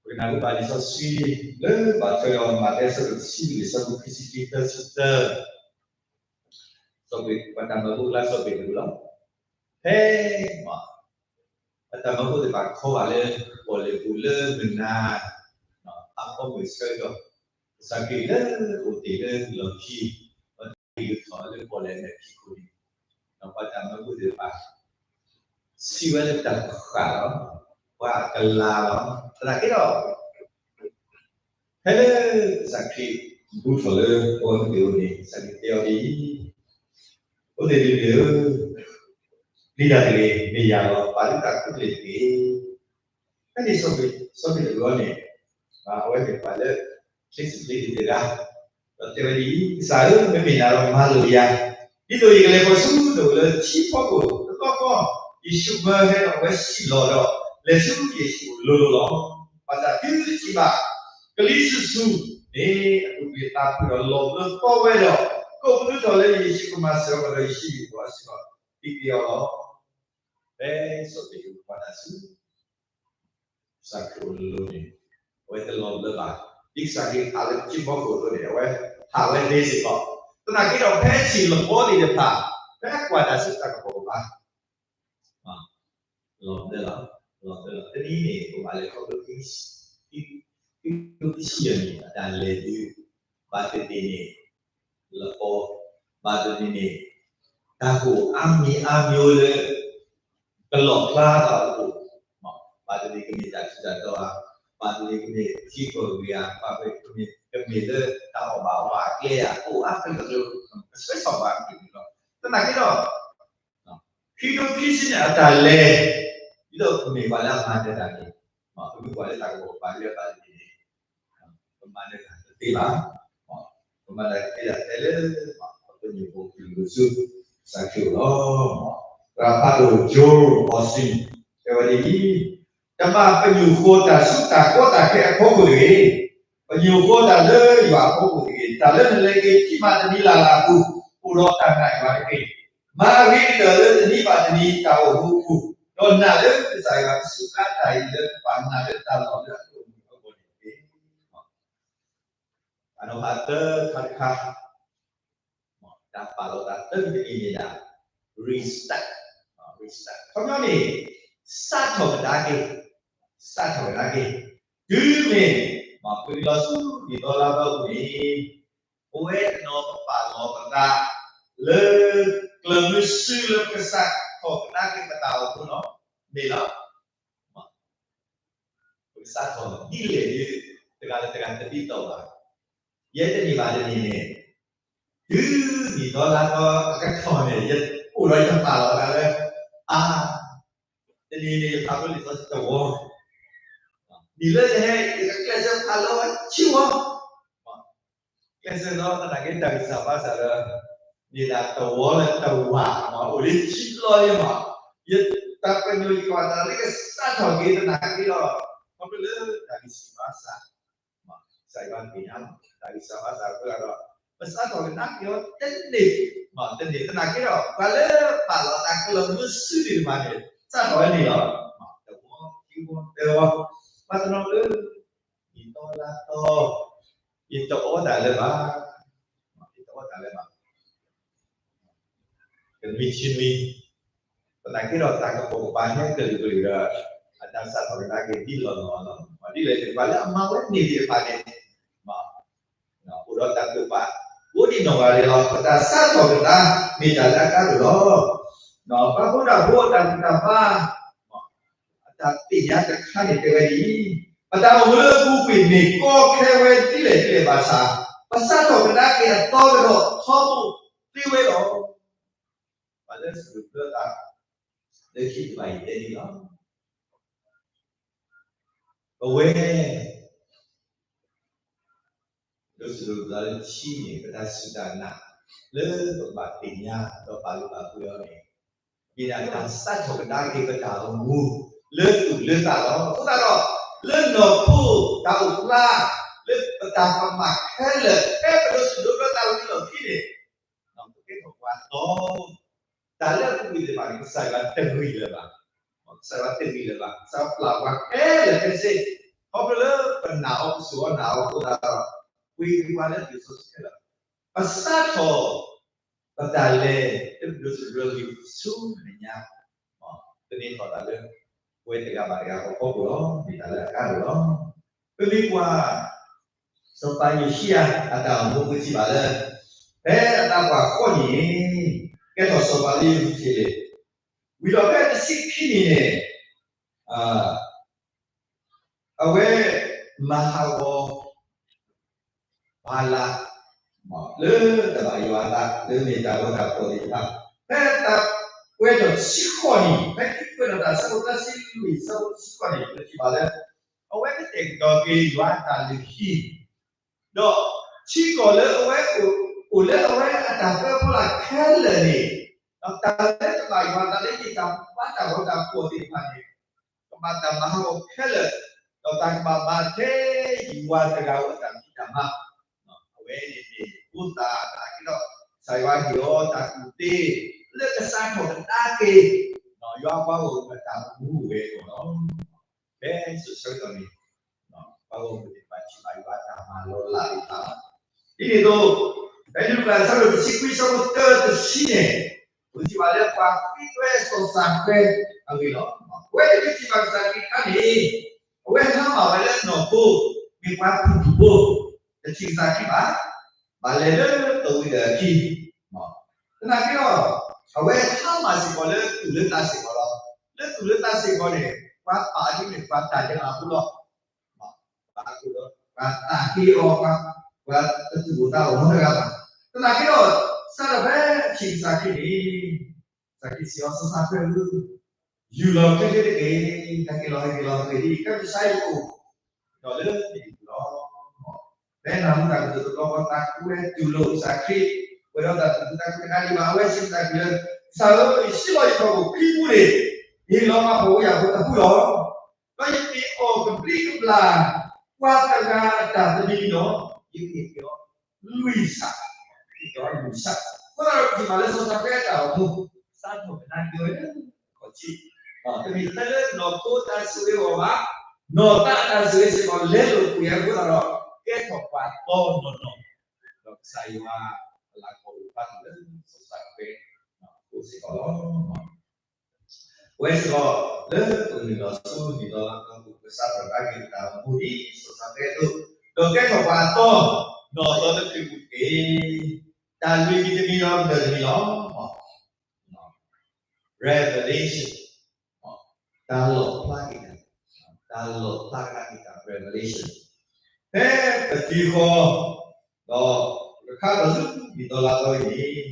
ပကနၢ်ဟူဘၣ်လံာ်စီဆှံ လၢဘၣ်ထွဲဒီးမးသဲအဆၢဒိၣ်တဆံလွံၢ် အဆၢဖိခံဆံခံ သၢဆံသၢ စီၤပ့း ပှၤတၢ်မၢဖိကျါစီၤပ့းတရူးလီၤ. ဖဲ ပှၤတၢ်မၢဖိသ့ၣ်တဖၣ်ခီဘၣ်လၢ ပီၣ်လဲၣ်ပူၤလၢမုၢ်နၤ အဖီမုၢ်ဆၢကတီၢ် ကစၢ်ခရံာ်လၢအအိၣ်တ့ၢ်လၢလီၢ်ခံ ပှၤတၢ်ဂုၤထီၣ်လၢပီၣ်လဲၣ်မဲာ်ဖံးခိၣ်န့ၣ် ဒီးပှၤတၢ်မၢဖိသ့ၣ်တဖၣ် စံးဝဲလၢတၢ်ကဃၣ်လီၤ, ပှၤအကလၤလီၤ. သနာ်က့ဒီး ဖဲလၢကစၢ်ခရံာ်ဘူၣ်ထီၣ်လၢပှၤမုၢ်က့ၤအိၣ်န့ၣ် ကစၢ်ခရံာ်တဲအီၤဒ်အံၤ, အိၣ်သ့ၣ်တဖၣ်ဧၢ, ပျံၤတၢ်တဂ့ၤ, မ့ၢ်ယၤလီၤ, ပာ်သုတၢ်ကူၣ်သ့တက့ၢ်. ဖဲန့ၣ် စီၤပ့းတရူးန့ၣ် အဝဲမ့ၢ်ပှၤလၢ ချ့စံးချ့တဂၤ ဒီးတဲဝဲဒ်အံၤ, ကစၢ်ဧၢ, မ့မ့ၢ်နၤဒီး မၤလိာ်ယၤ, ဒ်သိးယကလဲၤဃီၤဆူနအိၣ်လၢထံဖီခိၣ်တသီဃီ, ယ့ၣ်ၡူးမၢဟဲဒီးအဝဲစံၣ်လီၤဒီး လဲၤဆူယ့ၣ်ၡူးအအိၣ်လိၤလိၤလီၤ. ဘၣ်ဆၣ်တုၤတထံၣ်ဘၣ် ကလံၤဆူၣ်ဆူၣ်န့ၣ် အပူၤကွံာ်အသးဖုၣ်ဒီးလီၤဘျၢသီဝဲဒီး ကိးပသူထီၣ်လၢယ့ၣ်ၡူးကမၤစၢၤအီၤဒီး ယ့ၣ်ၡူးဟံၣ်ဖိအီၤစ့ၢ်ကီး သံကွံာ်အီၤလီၤ. ဖဲစီၤပ့းတရူးကွၢ်တၢ်ဆူ ကစၢ်ခရံာ်အလိၤန့ၣ် အဝဲတလီၤဘျၢဘၣ်. ဒ်ကစၢ်ခရံာ်ဟးလၢထံဖီခိၣ်အသိးန့ၣ် အဝဲဟးဝဲသ့စ့ၢ်ကီး. သနာ်က့ဒီး ဖဲအထံၣ်လီၤဘီသ့ၣ်တဖၣ် ဖဲကွၢ်တၢ်ဆူတၢ်ကပီၤကပၤ လီၤဘျၢလီၤ, လီၤဘျၢလီၤ. တနံၤန့ၣ် ပဘၣ်လဲၤခီဖျိ ခံကထိခံဆံယဲၢ်န့ၣ် အတၢ်လဲၤဒုး ဘၣ်သ့ၣ်သ့ၣ်န့ၣ် လီၤ, ဘၣ်သ့ၣ်သ့ၣ်န့ၣ် တၢ်ကအိၣ်အါမံၤအါမံၤလၢ ကလီၣ်ဖျါသးအအိၣ်, ဘၣ်သ့ၣ်သ့ၣ်ကမ့ၢ်တၢ်ထူးတၢ်တီၤဧါ, ဘၣ်သ့ၣ်သ့ၣ်ကမ့ၢ်ထံကီၢ်ဂ့ၤဧါ, ဘၣ်သ့ၣ်သ့ၣ်ကမ့ၢ် ကမ့ၢ်လၢတၢ်အီၣ်ဘၣ်အီဘၣ်အကျဲဧါ, ကအိၣ်အါကလုာ်ကလုာ် ကဆှဲဆီၣ်ဘၣ်ကလုာ်ကလုာ်လီၤ. သနာ်က့ဒီး ခံကထိခံဆံန့ၣ်အတၢ်လဲၤ ဒ်သိးပမ့ၢ်ပှၤလၢအမၤနၢၤတၢ်န့ၣ် ပမ့ၢ်ပှၤလၢတၢ်ကပီၤကပၤလၢအဘၣ်သ့ၣ်သ့ၣ်န့ၣ် ပမၤနၢၤတၢ်တသ့ဘၣ်. ပမၤနၢၤတၢ်တသ့ဒၣ်ထဲလၢ ပညိၣ်ဖိကလုာ်ဒိၣ်ဆူ ကစၢ်ခရံာ်အအိၣ်လီၤ. သရၣ်ဖးဒိၣ် Joel Osteen တဲဝဲဒ်အံၤ, တမၤပညိၣ်ဃိတၢ်ဆူတၢ်ကီတၢ်ခဲအဖီခိၣ်တဂ့ၤ, ပညိၣ်ဃိတၢ်လၢယွၤအဖီခိၣ်တဂ့ၤ. တၢ်လၢနလဲၤက့ၤခံမံးတနံၤလၢ်လၢ်အပူၤ အိၣ်ဒီးတၢ်နာ်ယွၤတက့ၢ်. မၤအဂ့ၤကတၢၢ်လၢတနံၤဘၣ်တနံၤတၢ်အိၣ်မူအပူၤ, ဒီးနာ်လၢကစၢ်ယွၤကစူးကါတၢ်အံၤလၢပာ်နၤလၢတၢ်လီၢ်လၢအဒိၣ်အမုၢ်အဂီၢ်န့ၣ်တက့ၢ်. အနီၢ်ဟးသၢခါတခါ တၢ်ပာ်လီၤသးသၢမံၤတမံၤန့ၣ်ဒၣ် restart, restart ခီပညီန့ၣ် စးထီၣ်ကဒါက့ၤ, စးထီၣ်ကဒါက့ၤ, တုၤမ့ၢ် မၤပှဲၤလီၤဆူနံၣ်သီလါသီအပူၤန့ၣ် ပဝဲတနီၤပပာ်လီၤပသး လၢကျၢၤမုဆူလၢပကစးထီၣ်ကဒါက့ၤပတၢ်အိၣ်မူလီၤ. မ့ၢ်လီၤ. ပကစးထီၣ်ဒ်လဲၣ်ဒ် တဂၤလၢတဂၤတဒ်သိးဘၣ်. ယဲတနံၤဘၣ်တနံၤန့ၣ်, တုၤနံၤဒီလါဒီအကထီၣ်န့ၣ် ယအိၣ်ဒီးယပာ်လီၤသးလၢ, အါ, တနံၤန့ၣ် ယဖးဖျိလံာ်စီဆှံတဝီ, နံၤလၢယဟဲ ယကကျဲးစၢးဖးလၢဝဲဆံဝီ, ကျဲးစၢးလီၤသနာ်က့ တၢ်ဂံၢ်စၢ်ဘါစၢ်လၢ န့ၣ်ဒၣ်တဝီလၢတဝီမး အိၣ်လၢဆံဘျီလံမး, ယတၢ်ပညိၣ်ယကွၢ်တၢ်လၢကစးထီၣ်က့ၤသနာ်က့ဒီး, ခီဖျိလၢတၢ်ဂံၢ်စၢ်ဘါစၢ်, ကစၢ်ယွၤသ့ၣ်ညါ တၢ်ဂံၢ်စၢ်ဘါစၢ်အဃိဒီး, ပစးထီၣ်ကဒါက့ၤအီၤတန့ၢ်, တန့ၢ်သနာ်က့ဒီး ပှၤလၢပာ်လီၤသးခဲလၢာ်မုၢ်ဆူၣ်န့ၣ်တဖၣ်န့ၣ် စးထီၣ်ဝဲန့ၣ်လီၤ. တဝီ, ခံဝီ, သၢဝီ, ပှၤတနီၤလၢ နံၣ်သီလါသီ, ယတအီတၢ်လၢၤဘၣ်, ယတအီတၢ်လၢၤဘၣ်, တမံၤဆံမံၤ, သနာ်က့ဒီးတၢ်ကပိာ်ကပၤဟဲကလုာ်ကလုာ်ဒီး, အတၢ်စးထီၣ်ကဒါက့ၤဒ်လီၢ်လီၢ်လီၤ. ဒ်လဲၣ်န့ၣ် ပှၤလၢအမၤဝဲန့ၢ်သ့ၣ်တဖၣ်န့ၣ် အိၣ်ဒီးတၢ်တိာ်ပာ် ကိးဒံးနီၢ်ဂၤဒဲးလီၤ. ပတၢ်စးထီၣ်ကဒါ မ့ၢ်တၢ်လၢအကါဒိၣ်လီၤ. ပှၤဖိဒၣ်ဖိအတၢ်ဘူၣ်တၢ်ဘါ အတၢ်သ့ၣ်ညါတခါန့ၣ်တဲဝဲဒ်အံၤ, ပတၢ်အိၣ်မူလၢအပူၤကွံာ်မ့ၢ်ကီခဲဝဲဒ်လဲၣ်ဒ်လဲၣ်ဘၣ်ဆၣ်, ပစးထီၣ်ကဒါက့ၤအသီကဒီးထီဘိသ့ဝဲလီၤ. ပှၤလၢစံးဘျုးဘၣ်တၢ် လၢခံတဖၣ်အံၤတဲဒ်လီၤ. ပဝဲ ဒိးစံးဘျုးဘၣ်လၢခံန့ၣ် ပတၢ်စူၢ်တၢ်နာ် လၢပကဘၣ်သ့ၣ်ညါဒီးပာ်လုၢ်ပာ်ပှ့ၤအီၤန့ၣ်, မ့ၢ်ဒၣ်တၢ်စးထီၣ်ကဒါက့ၤပတၢ်အိၣ်မူ လၢသူၣ်လၢသးလီၤ. အဃိသတးဒီး လၢနီၢ်ခိတၢ်အိၣ်ဖျါ လၢပတၢ်ကမၣ်ခဲလၢာ် ဖဲပဒိးစံးဘျုးဘၣ်တၢ်ဝံၤလီၢ်ခံန့ၣ်, ပကဲထီၣ်ပှၤသီ တၢ်လၢအပူၤကွံာ်သ့ၣ်တဖၣ်န့ၣ် ကစၢ်ယွၤတဂံၢ်လၢၤဘၣ်, ကစၢ်ယွၤတဂံၢ်လၢၤဘၣ်, ကစၢ်ယွၤပျၢ်ပှၤခဲလၢာ်ခဲဆ့, ခီဖျိလၢပနာ်အီၤ ပစိာ်အီၤနာ်အီၤအဃိသတးဒီး, ဝံၤက့ၤပှၤလၢပျံၤစီဆှံခဲလၢာ်, ပစးထီၣ် ပတၢ်လဲၤလၢပဒိးစံးဘျုးအဂ့ၢ်ဆူမဲာ်ညါ, သန့ၤထီၣ်တၢ်လၢ ပဝဲတဂၤဘၣ်တဂၤအဖီခိၣ်လီၤ. မ့ၢ်တၢ်လၢအကါဒိၣ်လီၤ. ပမ့ၢ်ကွၢ် စီၤပၤယိၤၡံယၤအတၢ်အိၣ်မူ ပထံၣ်ဘၣ်လၢ ဖဲအသးပှၢ်ဃီနံၣ်န့ၣ် ကဲထီၣ်စီၤပၤလၢယရူၤၡလ့ၣ်, ဝံၤဒီးဖဲတဆံခံနံၣ်န့ၣ် အဝဲမၤဟးဂီၤ ဘၤလး လၢတဘၣ်ယွၤအသး လၢမ့ၢ်တၢ်ဂီၤတၢ်ဖီၣ်သ့ၣ်တဖၣ်, ဖဲအသးပှဲၤထီၣ်တဆံဃိးနံၣ်, ဖဲခံကွဲးထီၣ်တၢ် အဆၢဖိသၢဆံလွံၢ် အဆၢဖိတဆံဃိးနံၣ် ပထံၣ်ဘၣ်လၢ အဝဲကတဲာ်ကတီၤက့ၤယွၤအတၢ်လုၢ်ဟံၣ်, ဒီးထံကီၢ်လၢအဝဲအိၣ် အိၣ်လၢအဝဲအတၢ်ပၢဖီလာ်ခဲလၢာ်န့ၣ်, ဒီးတၢ်လၢတဘၣ်ယွၤအသးလၢမ့ၢ်တၢ်ဘါတၢ်ဂီၤတၢ်ဖီၣ်သ့ၣ်တဖၣ်န့ၣ် ကဘၣ်တၢ်မၤဟးဂီၤခဲလၢာ်, ဒီးတၢ်ကဘၣ်မၤထဲယွၤတဂၤဧိၤအတၢ်ဖံးတၢ်မၤ, အဝဲန့ၣ်မ့ၢ်ဖိသၣ်သနာ်က့ဒီး ကစၢ်ယွၤဟ့ၣ်အီၤတၢ်ကူၣ်သ့ လၢကစးထီၣ်ကဒါက့ၤ ယွၤအပှၤဂီၢ်မုၢ်အတၢ်မူဝဲအဂီၢ်လီၤ. ဖဲစိၤဆၢကတီၢ်န့ၣ် ပှၤဂီၢ်မုၢ်သ့ၣ်တဖၣ်ထံၣ်ဘၣ်ယွၤအတၢ်မၤလီၤလးသ့ၣ်တဖၣ်လီၤ. ဒ်န့ၣ်အသိး ဖဲလူၤကၣ်အဆၢဒိၣ်တဆံခွံ အဆၢဖိတၢ တဆံန့ၣ်, ပထံၣ်ဘၣ်လၢပှၤဃ့ဝဲစီၤစၤဃဲအဂ့ၢ်လီၤ. အဝဲန့ၣ်ပထံၣ်ဘၣ်ကစၢ်ခရံာ်အခါန့ၣ် အဝဲဟါမၢ်ဝဲလၢနီၢ်ခိ မ့ၢ်ပှၤဖုၣ်ဖုၣ်ဖိ, တထံၣ်ကစၢ်ခရံာ်ဘၣ်, ဘၣ်လဲၤလၢသဝံၤဒၢးအခံ သနာ်က့ဒီး အဝဲဟါမၢ်စ့ၢ်ကီးလၢသူၣ်လၢသးစ့ၢ်ကီးလီၤ. လၢသူၣ်လၢသးစ့ၢ်ကီးန့ၣ် ပှၤပာ်အီၤဒ်န့ၣ် ပှၤတၢ်ဒဲးဘးဖိလီၤ. ပှၤအဃိဒီး ပှၤသးဟ့အီၤ ပှၤ ပှၤတသူၣ်အိၣ်သးအိၣ်နီတဂၤဘၣ်. သနာ်က့ဒီး စးထီၣ်ဖဲအထံၣ်ကစၢ်ခရံာ်န့ၣ် ကစၢ်ခရံာ်စံးအီၤ စီၤစၤဃဲဧၢ, ယူၢ်လီၤခဲလၢာ်တက့ၢ်, ဟဲက့ၤလီၤ ဟဲက့ၤလီၤ ဟဲက့ၤလီၤ ဒ်ကစၢ်ယွၤအိၣ်ဒီးလၢနဟံၣ်ပူၤလီၤ. ဖဲနၢ်ဟူတၢ်ကတိၤတဘျီဃီ သးခုဝဲတူၢ်လိာ်ကစၢ်ခရံာ်, ပှဲၤဒီးတၢ်သူၣ်ခုသးခုတခါဒံးဘၣ် အဝဲစံးကစၢ်ခရံာ်လၢ ကစၢ်ဧၢ, ယဟံးလီၤယထီၣ်ပူၤခံပူန့ၣ်, ယဟ့ၣ်လီၤမၤဖှီၣ်ဝဲယၢ်ဖိတၢ်ပူလီၤ. ဒီးယမ့ၢ်အီၣ်ကဘျံးကဘျၣ် ပှၤတဂၤအတၢ်တမံၤမံၤဒီး ယကဟ့ၣ်က့ၤအီၤလွံၢ်ဆၣ်, ယကဟ့ၣ်က့ၤအီၤလွံၢ်ဆၣ်. အဃိသတးဒီး ပထံၣ်ဘၣ်လၢစီၤစၤဃဲအတၢ်အိၣ်မူ စးထီၣ်ကဒါက့ၤဝဲလၢ ခီၣ်ထံး, တမ့ၢ်ထဲလၢနီၢ်ခိတၢ်ဆိၣ်ဂ့ၤအဂီၢ်ဘၣ်, နီၢ်သးအတၢ်ဆိၣ်ဂ့ၤစ့ၢ်ကီး လဲလိာ်ကွံာ်အဃိသတးဒီး ကဲထီၣ်ပှၤသီနီၢ်နီၢ်, ဒီးကစၢ်ယွၤအလၤကပီၤအိၣ်ဖျါထီၣ်လၢစီၤစၤဃဲအအိၣ်စ့ၢ်ကီးလီၤ. ပဝဲစ့ၢ်ကီး လၢပကနုာ်လီၤဆူနံၣ်သီလါသီပူၤ ကစးထီၣ်ကဒါက့ၤပတၢ်အိၣ်မူဒ်စီၤစၤဃဲအသိး, ဒီးကဲထီၣ်ပှၤသီနီၢ်သီလၢခရံာ်ပူၤတက့ၢ်. တၢ်လွံၢ်မံၤတမံၤဒီး ကတၢၢ်တမံၤလီၤ. Revelation, တၢ်လီၣ်ဖျါက့ၤတၢ်, တၢ်လီၣ်ဖျါက့ၤတၢ် revelation, တ�ၢ် ဖဲပတံၤဃီ ဒီးပကခါထီၣ်ဆူနံၣ်သီလါသီအံၤန့ၣ်,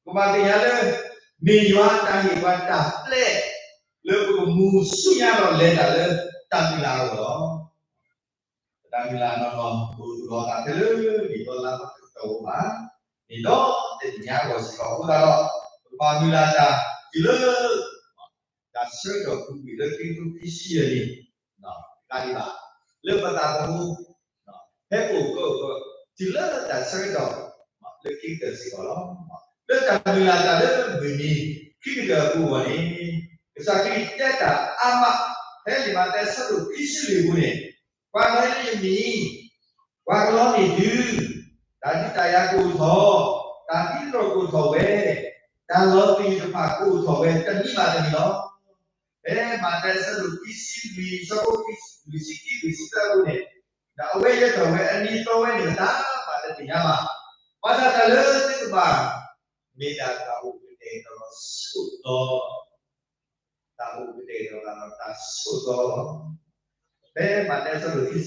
ပကဘၣ်သ့ၣ်ညါလၢ မ့ၢ်ယွၤအတၢ်ဟ့ၣ်ပှၤတၢ်ပျဲ လၢပကမူဆူညါဒီးလဲၤတၢ်လၢတၢ်မုၢ်လၢ်အဂီၢ်လီၤ. တၢ်မုၢ်လၢ်နီၢ်နီၢ် ပကသူၣ်ထီၣ်အသးဖဲလၢနံၣ်သီလါသီတတီၢ်ဘၣ်, မ့ၢ်ဒီးတနံၤညါအဂီၢ်စ့ၢ်ကီးအဃိသတးဒီး ပကဘၣ်မုၢ်လၢ်တၢ်တုၤလၢ တၢ်ဆၢကတီၢ်ပူၤကွံာ်လၢခံကထိခံဆံယဲၢ်နံၣ် တကးဒံးဘၣ်, လၢပသးသမူ ဖဲပအိၣ်ကၢအိၣ်ကၢ တုၤလၢတၢ်ဆၢကတီၢ် လၢခံကတၢၢ်စ့ၢ်ကီးလီၤ. လၢတၢ်မုၢ်လၢ်တၢ်လၢမုၢ်နံၤခံကတၢၢ်အပူၤအဂီၢ်န့ၣ်, ကစၢ်ခရံာ်တဲတၢ်အါမး ဖဲလံာ်မးသဲအဆၢဒိၣ်ခံဆံလွံၢ်အပူၤန့ၣ်, ပှၤကဟဲလၢယမံၤ ပှၤကလီန့ၢ်ဒုး, တၢ်ဒုးတၢ်ယၤကအိၣ်ထီၣ်, တၢ်သံသတြီၢ်ကအိၣ်ထီၣ်ဝဲ, တၢ်လီၤသယုၢ်တဖၣ်ကအိၣ်ထီၣ်ဝဲတမံၤဘၣ်တမံၤလီၤ. ဖဲမးသဲအဆၢဒိၣ်ခံဆံလွံၢ် အဆၢဖိလွံၢ်ဆံခံ လွံၢ်ဆံသၢအပူၤန့ၣ်, ဒီးအဝဲယဲထီၣ်ဝဲအနံၤသီဝဲန့ၣ် ပတၢ်ဘၣ်တသ့ၣ်ညါဘၣ်. ဘၣ်ဆၣ်တၢ်လၢသုကဘၣ် မ့ၢ်ဒၣ်တၢ်အိၣ်ကတဲာ်ကတီၤဆိးသီ တၢ်အိၣ်ကတဲာ်ကတီၤသးဒီးတၢ်ဆိးသီလီၤ. ဖဲမးသဲ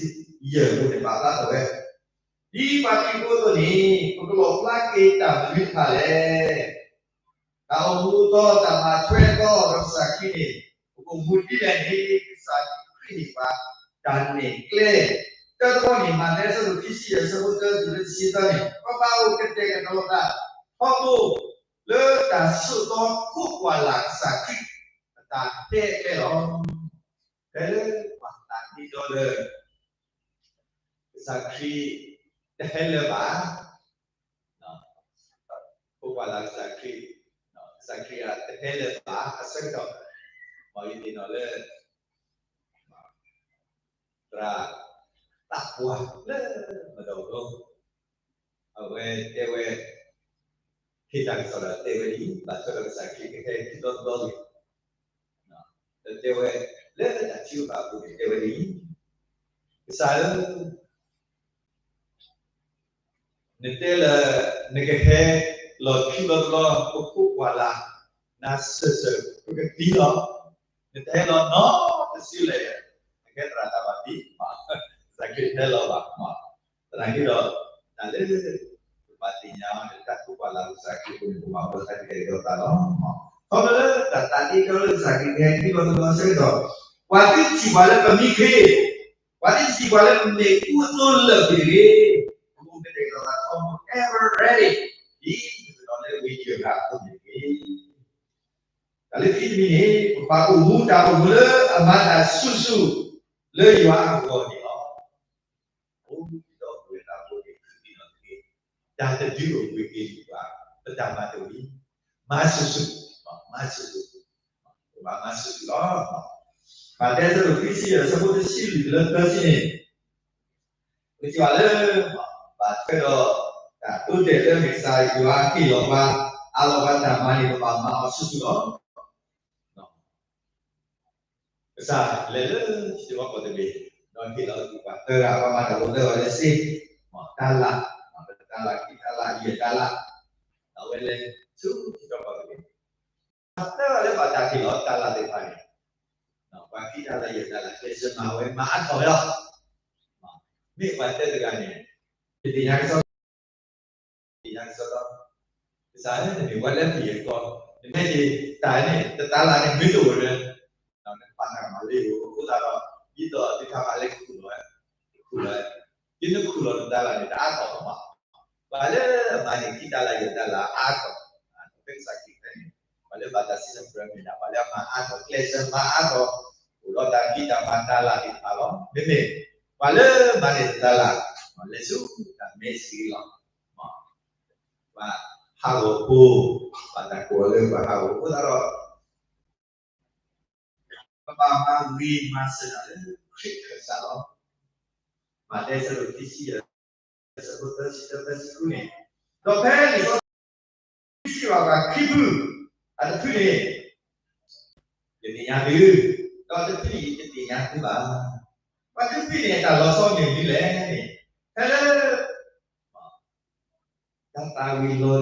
အဆၢဒိၣ်ခံဆံယဲၢ်အပူၤန့ၣ် ပာ်ဖျါထီၣ်ဝဲ, ဒ်ပှၤခရံာ်ဖိအသိးန့ၣ် ပကလီၣ်ဖျါက့ၤတၢ်မနုၤတဖၣ်လဲၣ်. တၢ်အိၣ်မူအသီ တၢ်ဘၣ်ထွဲအသီဒီးကစၢ်ခရံာ်န့ၣ် ပကအိၣ်မူဒ်လဲၣ်န့ၣ် ကစၢ်ခရံာ်န့ၣ်ပှၤ တၢ်နဲၣ်ကျဲ တၢ်တဘီန့ၣ် မးသဲအဆၢဒိၣ်ခံဆံယဲၢ် အဆၢဖိသၢတုၤလၢတဆံသၢန့ၣ် ပဘၣ်အိၣ်ကတဲာ်ကတီၤသး ထီဘိ လၢတၢ်ဆိးသီခိးကွၢ်လၢ်ကစၢ်ခရံာ် အတၢ်တဲကျဲလီၤ. ဖဲလၢပှၤသးဒ့ဒီလၢ ကစၢ်ခရံာ်တဟဲလၢၤဘၣ်, ခိးကွၢ်လၢ်ကစၢ်ခရံာ်, ကစၢ်ခရံာ်အတဟဲလၢၤဘၣ်အဆၢကတီၢ်, မ်ယသ့ၣ်နီၣ်လၢ သရၣ်သးပှၢ်လၢမဒီးဘျီ အဝဲတဲဝဲ, ဟ့ၣ်တၢ်ကစီၣ်ဒီးတဲဝဲဒ်အံၤ, ဘၣ်ထွဲဒီးကစၢ်ခရံာ်ကဟဲခံဘျီတဘျီဂ့ၤ, ဒီးတဲဝဲ, လၢတၢ်ထုကဖၣ်အပူၤန့ၣ် တဲဝဲဒ်အံၤ, ကစၢ်ဧၢ, နတဲလၢ နကဟဲလီၤခံဘျီတဘျီ ပခိးကွၢ်လၢ်နၤစၢၢ်စၢၢ် ပကသံလီၤ. နတဟဲလီၤနီတစုလဲၣ်, နကဲသရၣ်တၢ်ဘၣ်သံ, ကစၢ်ခရံာ်တဟဲလီၤဘၣ်. သနာ်က့ဒီး တၢ်လၢ ပဘၣ်သ့ၣ်ညါအီၤန့ၣ် တၢ်ခိးကွၢ်လၢ်ကစၢ်ခရံာ်အပူၤန့ၣ် ပဘၣ်အိၣ်ဒီးတၢ်ကတဲာ်ကတီၤသးလီၤ. ခီဖျိလၢတၢ်သးဒ့ဒီလၢကစၢ်ခရံာ်ကဟဲခံဘျီတဘျီအဆၢကတီၢ်, ပှၤသုထံၣ်ပှၤလၢပမံခ့, ပှၤသုထံၣ်ပှၤလၢပမ့ၢ်အူအသိလၢာ်ဖဲတဂ့ၤ, ပကအိၣ်ကတဲာ်ကတီၤသးထီဘိ ever ready, ဒ်ပကဒိးန့ၢ်ဝံယၢၢ်တၢ်အသိးန့ၣ်တက့ၢ်. တၢ်လၢခံတမံၤန့ၣ် ပကဘၣ်အိၣ်မူတၢ်အိၣ်မူလၢအမၤတၢ်ဆူၣ်ဆူၣ် လၢယွၤအဂီၢ်န့ၣ်လီၤ. အိၣ်ဒီးပဝဲဒၣ်အဃိန့ၣ် ခရံာ်သ့ၣ်နီၣ်တက့ၢ်, တၢ်တဒုးအိၣ်ဘှံးက့ၤပှၤ ပတၢ်မၤတဝံၤ, မၤဆူၣ်ဆူၣ်, မၤဆူၣ်ဆူၣ်, ပဘၣ်မၤဆူၣ်ဆူၣ်လီၤ. မးသဲအဆၢဒိၣ်ခံဆံယဲၢ် အဆၢဖိတဆံလွံၢ်တုၤလၢသၢဆံန့ၣ် ပထံၣ်ဘၣ်လၢ ဘၣ်ထွဲဒီး တၢ်တိတဲာ်လၢမ့ၢ်ကစၢ်ယွၤဟ့ၣ်လီၤပှၤ အးလီၤပှၤတၢ်မၤန့ၣ် ပဘၣ်မၤအီၤဆူၣ်ဆူၣ်လီၤ. ကစၢ်လဲၤလၢထံတဘီကီၢ်တဘ့ၣ်, ဒီးဟ့ၣ်လီၤကွံာ်ပှၤသၢဂၤ, ပှၤမၤတၢ်အိၣ်သၢဂၤလၢစ့, တၤလၣ်, တၤလၣ်, ခံတၤလၣ်, ယဲၢ်တၤလၣ်, အဝဲလဲၤဆူထံတဘီကီၢ်တဘ့ၣ်, ပှၤသၢဂၤလၢဘၣ်တၢ်ဟ့ၣ်လီၤတၤလၣ်သ့ၣ်တဖၣ်န့ၣ်, ပှၤခံတၤလၣ်ယဲၢ်တၤလၣ် ကျဲးစၢးမၤဝဲ မၤအါထီၣ်ဝဲလီၤ. မ့ၢ်ပှၤသၢဂၤန့ၣ် ယသ့ၣ်ညါကစီဒီ, သ့ၣ်ညါကစီဒီ, ကစၢ်ဧၢ, နမ့ၢ်ပှၤလၢပျၢၤကီၢ်, နမ့ၢ်တၢ်န့ၣ် တတၤလၣ်န့ၣ် မ့ၢ်တအိၣ်ဒီး နပာ်တၢ်မၤလၢယအိၣ်အဃိသတးဒီး ဒ်သိးသုတၢ်မၤလၢခူၣ်လီၤဝဲ, ခူၣ်လီၤဝဲ, ဒ်နခူၣ်လီၤတတၤလၣ်န့ၣ် တအါထီၣ်ဘၣ်. ပှၤလၢအမၤန့ၢ်ခံတၤလၣ်ယဲၢ်တၤလၣ်အါထီၣ်, ဖဲကစၢ်ခရံာ်တဲန့ၣ်, ပှၤလၢဘၣ်တၢ်စံးထီၣ်ပတြၢၤမ့ၢ်ဒၣ် ပှၤလၢအမၤအါထီၣ် ကျဲးစၢးမၤအါထီၣ်, အိၣ်ဒီးတၢ်ဖံးတၢ်မၤတၤလၣ်သ့ၣ်တဖၣ်လီၤ. မ့မ့ၢ် ပှၤလၢမၤန့ၢ်တတၤလၣ် လဲၤဆူတၢ်မဲစ့လီၤ. ပှၤဟးဂီၤဖိ, ဘၣ်တၢ်ကိးလၢပှၤဟးဂီၤဖိသတးဒီး ပဘၣ်မၤဂ့ၤမၤစၢၤတၢ်လၢခရံာ်ခၢၣ်စးလီၤ. မးသဲအဆၢဒိၣ်ခံဆံယဲၢ် အဆၢဖိသၢဆံတၢ သၢဆံဃုန့ၣ်, ဒီးဖဲလံာ်စီဆှံစံးဘၣ်ပှၤခံဖု, အတဖုန့ၣ် ယသ့ၣ်ညါသု, ဒီးတဖုန့ၣ် ယတသ့ၣ်ညါသုဘၣ်. ပှၤတဖုန့ၣ် တၢ်လီၤဆီမ့ၢ်မနုၤလဲၣ်န့ၣ်, ဖဲလၢ တၢ်သၣ်ဝံၤလီၤဒိ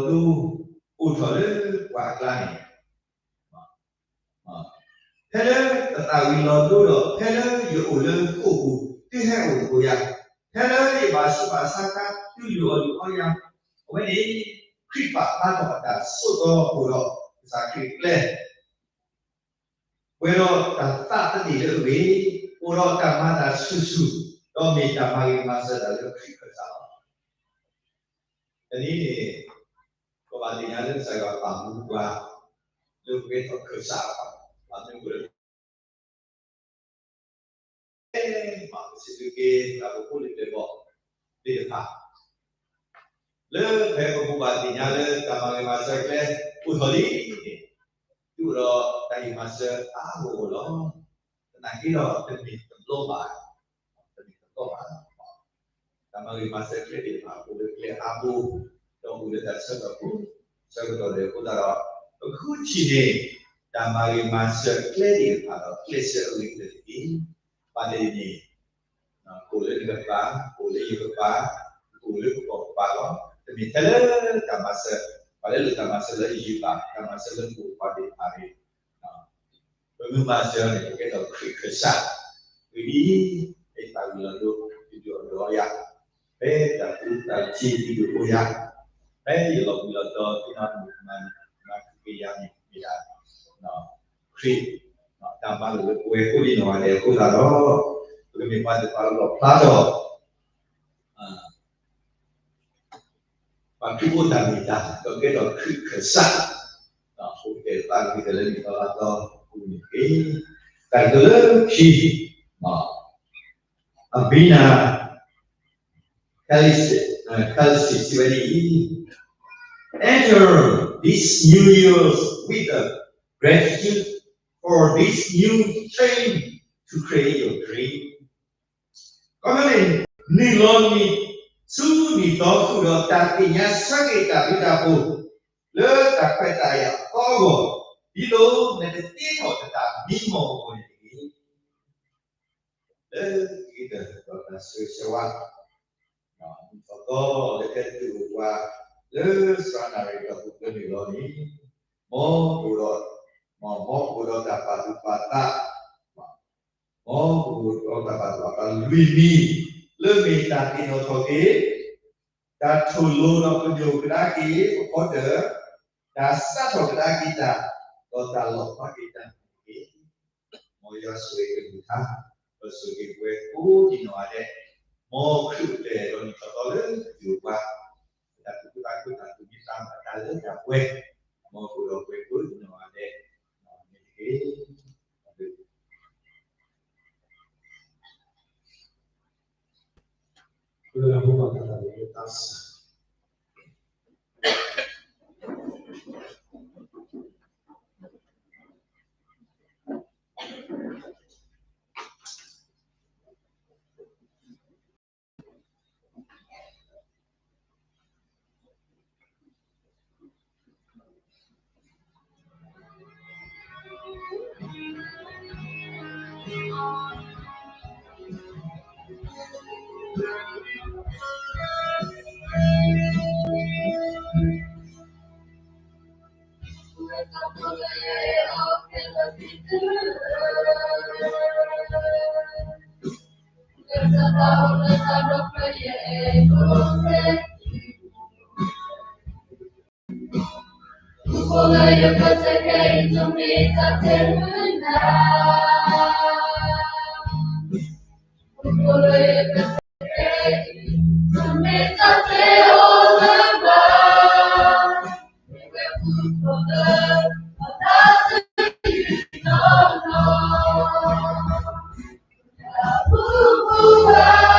အိၣ်ထီၣ်လၢပှၤအကျါန့ၣ်, ဖဲလၢတၢ်သၣ်ဝံၤလီၤဒိဒီး ဖဲလၢယအိၣ်လၢဟီၣ်ခိၣ်ပူၤ သုဟဲအိၣ်သကိးယၤ, ဖဲလၢယဘၣ်ဆူးဘၣ်ဆါခါ တူၢ်လိာ်အီၣ်လုၢ်အီယၤ, အဝဲန့ၣ် ခရံာ်ပာ်ဖျါထီၣ်အတၢ်ဆိးသီအိၣ်ဒီးကစၢ်ခရံာ်အကျဲ, ပှဲၤဒီးတၢ်သးသဒ့ၣ်လၢအဂ့ၤ, အိၣ်ဒီးတၢ်မၤတၢ်ဆူၣ်ဆူၣ်, ဒီးမ့ၢ်တၢ်မၤဂ့ၤမၤစၢၤတၢ်လၢခရံာ်ခၢၣ်စးလီၤ. တနံၤန့ၣ် ပဘၣ်သ့ၣ်ညါလၢကစၢ်ယွၤပာ်မူပှၤ လၢပကဲထီၣ်ခၢၣ်စးအပှၤ, ဘၣ်မနုၤအဃိလဲၣ် မၤကစံးက့ၤ တၢ်အိၣ်ဖှိၣ်လၢပျၢၤဘီၣ်သ့ၣ်တဖၣ်, လၢဖဲပကဘၣ်သ့ၣ်ညါလၢတၢ်မၤဂ့ၤမၤစၢၤကျဲအိၣ်ထီၣ်လံန့ၣ်, ဒုးအိၣ်ဒီးတၢ်ဂ့ၤမၤစၢၤအါဂီၢ်ဂီၢ်လီၤ. သနာ်က့ဒီး တမ့ၢ်တဘျီဘၣ်, တမ့ၢ်တဘျီဘၣ် တၢ်မၤဂ့ၤမၤစၢၤကျဲသ့ၣ်တဖၣ် အိၣ်လၢကျဲအါဘိ, ဒီးအိၣ်လၢတၢ်ဆၢကတီၢ်ဖိ, ဆၢကတီၢ်ဒဲးအဃိသတးဒီး, ပကဃုထံၣ်န့ၢ် တၢ်မၤဂ့ၤမၤစၢၤကျဲသ့ၣ်တဖၣ်ဒီး ကျဲးစၢးအဂ့ၤကတၢၢ်တက့ၢ်. ဘၣ်တနံၤန့ၣ် ကအိၣ်လၢနကပၤ, ကအိၣ်လၢယကပၤ, ကအိၣ်လၢပကီၢ်ကပၤလီၤ. တမ့ၢ်ထဲလၢတၢ်မၤစၢၤ, ပှၤလၢအလုၢ်တၢ်မၤစၢၤလၢယပၤ, တၢ်မၤစၢၤလၢပကပၤသ့ၣ်တဖၣ်န့ၣ် ပမ့ၢ်မၤစၢၤန့ၣ် ပကဲထီၣ်ခရံာ်ခၢၣ်စး, ဝံၤဒ်အံၤ, မ့ၢ်တၢ်ဝံၤလီၤဒိ ဒုးအိၣ်ဒီးယၤ, ဖဲတၢ်ကူတၢ်ထံဒုးအိၣ်ယၤ, ဖဲယလီၤဘှံးလီၤတီၤသ့ၣ်တဖၣ်န့ၣ် မၤက့ၤယၤန့ၣ် မ့ၢ်ဒၣ် ခရံာ် တၢ်မၤလိာ်လၢပဝဲကိးဂၤဒဲးအဃိသတးဒီး, ပကမ့ၢ်ပှၤသ့ၣ်တဖၣ်လၢလီၣ်ဖျါထီၣ် ပှၤခရံာ်ဖိတၢ်မ့ၢ်တၢ် ဒီးကဲထီၣ်ခရံာ်ခၢၣ်စး, ဒီးအိၣ်ကတဲာ်သးက့ၤတၢ်လၢနံၣ်သီလါသီ အပူၤန့ၣ်တက့ၢ်. တၢ်ကတိၤလၢခံ, Abuna Kalisik, uh, Kalisik စံးဝဲဒ်အံၤ, Enter this New Year's with a gratitude for this new strength to create your dream. ခီမ့ၢ်န့ၣ် နုာ်လီၤနံၣ်ဆူနံၣ်သီဃုာ်ဒီး တၢ်သ့ၣ်ညါဆၢက့ၤတၢ်ဘျုးတၢ်ဖှိၣ် လၢတၢ်ခွဲးတၢ်ယာ်အသီအဂီၢ်, ဒ်သိးနကတ့ထီၣ်နတၢ်မံမီၢ်အဂီၢ်န့ၣ်တက့ၢ်. လၢခံကတၢၢ်ဒီးတၢ်ဆၢဂ့ၤဆၢဝါ နံၣ်သီသီလၢကဲသုးအိၣ်ပှၤ လၢစှၤနၣ်ရံၣ်ဒီးပကျၢၤနုာ်လီၤန့ၣ်, မ်ပအိၣ်ဒီး, မ်ပအိၣ်ဒီးတၢ်ပာ်သူၣ်ပာ်သး, မ်ပအိၣ်ဒီးတၢ်ပာ်သူၣ်ပာ်သးလွံၢ်မံၤ, လၢမ့ၢ်တၢ်သ့ၣ်နီၣ်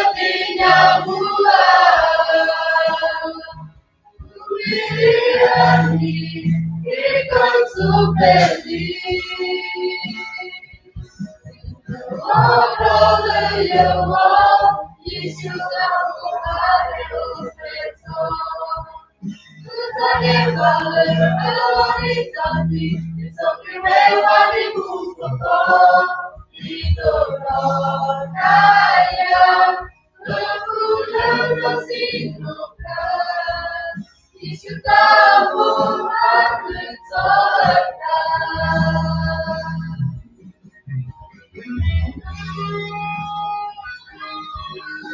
ထီၣ်က့ၤ တၢ်ထူၣ်လိၤဒီးပညိၣ်ကဒါက့ၤပဖီတၢၣ်, တၢ်စးထီၣ်ကဒါက့ၤတၢ်, ဒီးတၢ်လီၣ်ဖျါက့ၤတၢ်န့ၣ်တက့ၢ်. မ်ယွၤဆိၣ်ဂ့ၤကလုၢ်ကထါ, ဒီးဆိၣ်ဂ့ၤပဝဲကိးဒံနီၢ်ဂၤဒဲး, မ်ခရံာ်အိၣ်ဖျဲၣ်ဒီးနံၣ်ထီၣ်သီလၢသုးအိၣ်ပှၤ, တၢ်သူၣ်ခုသးခုတၢ်သူၣ်မံသးမုာ်တၢ်လၢတၢ်ပှဲၤ, မ်ကအိၣ်ဒီးပှဲၤကိးဒံနီၢ်ဂၤဒဲး, န့ၣ်တက့ၢ်.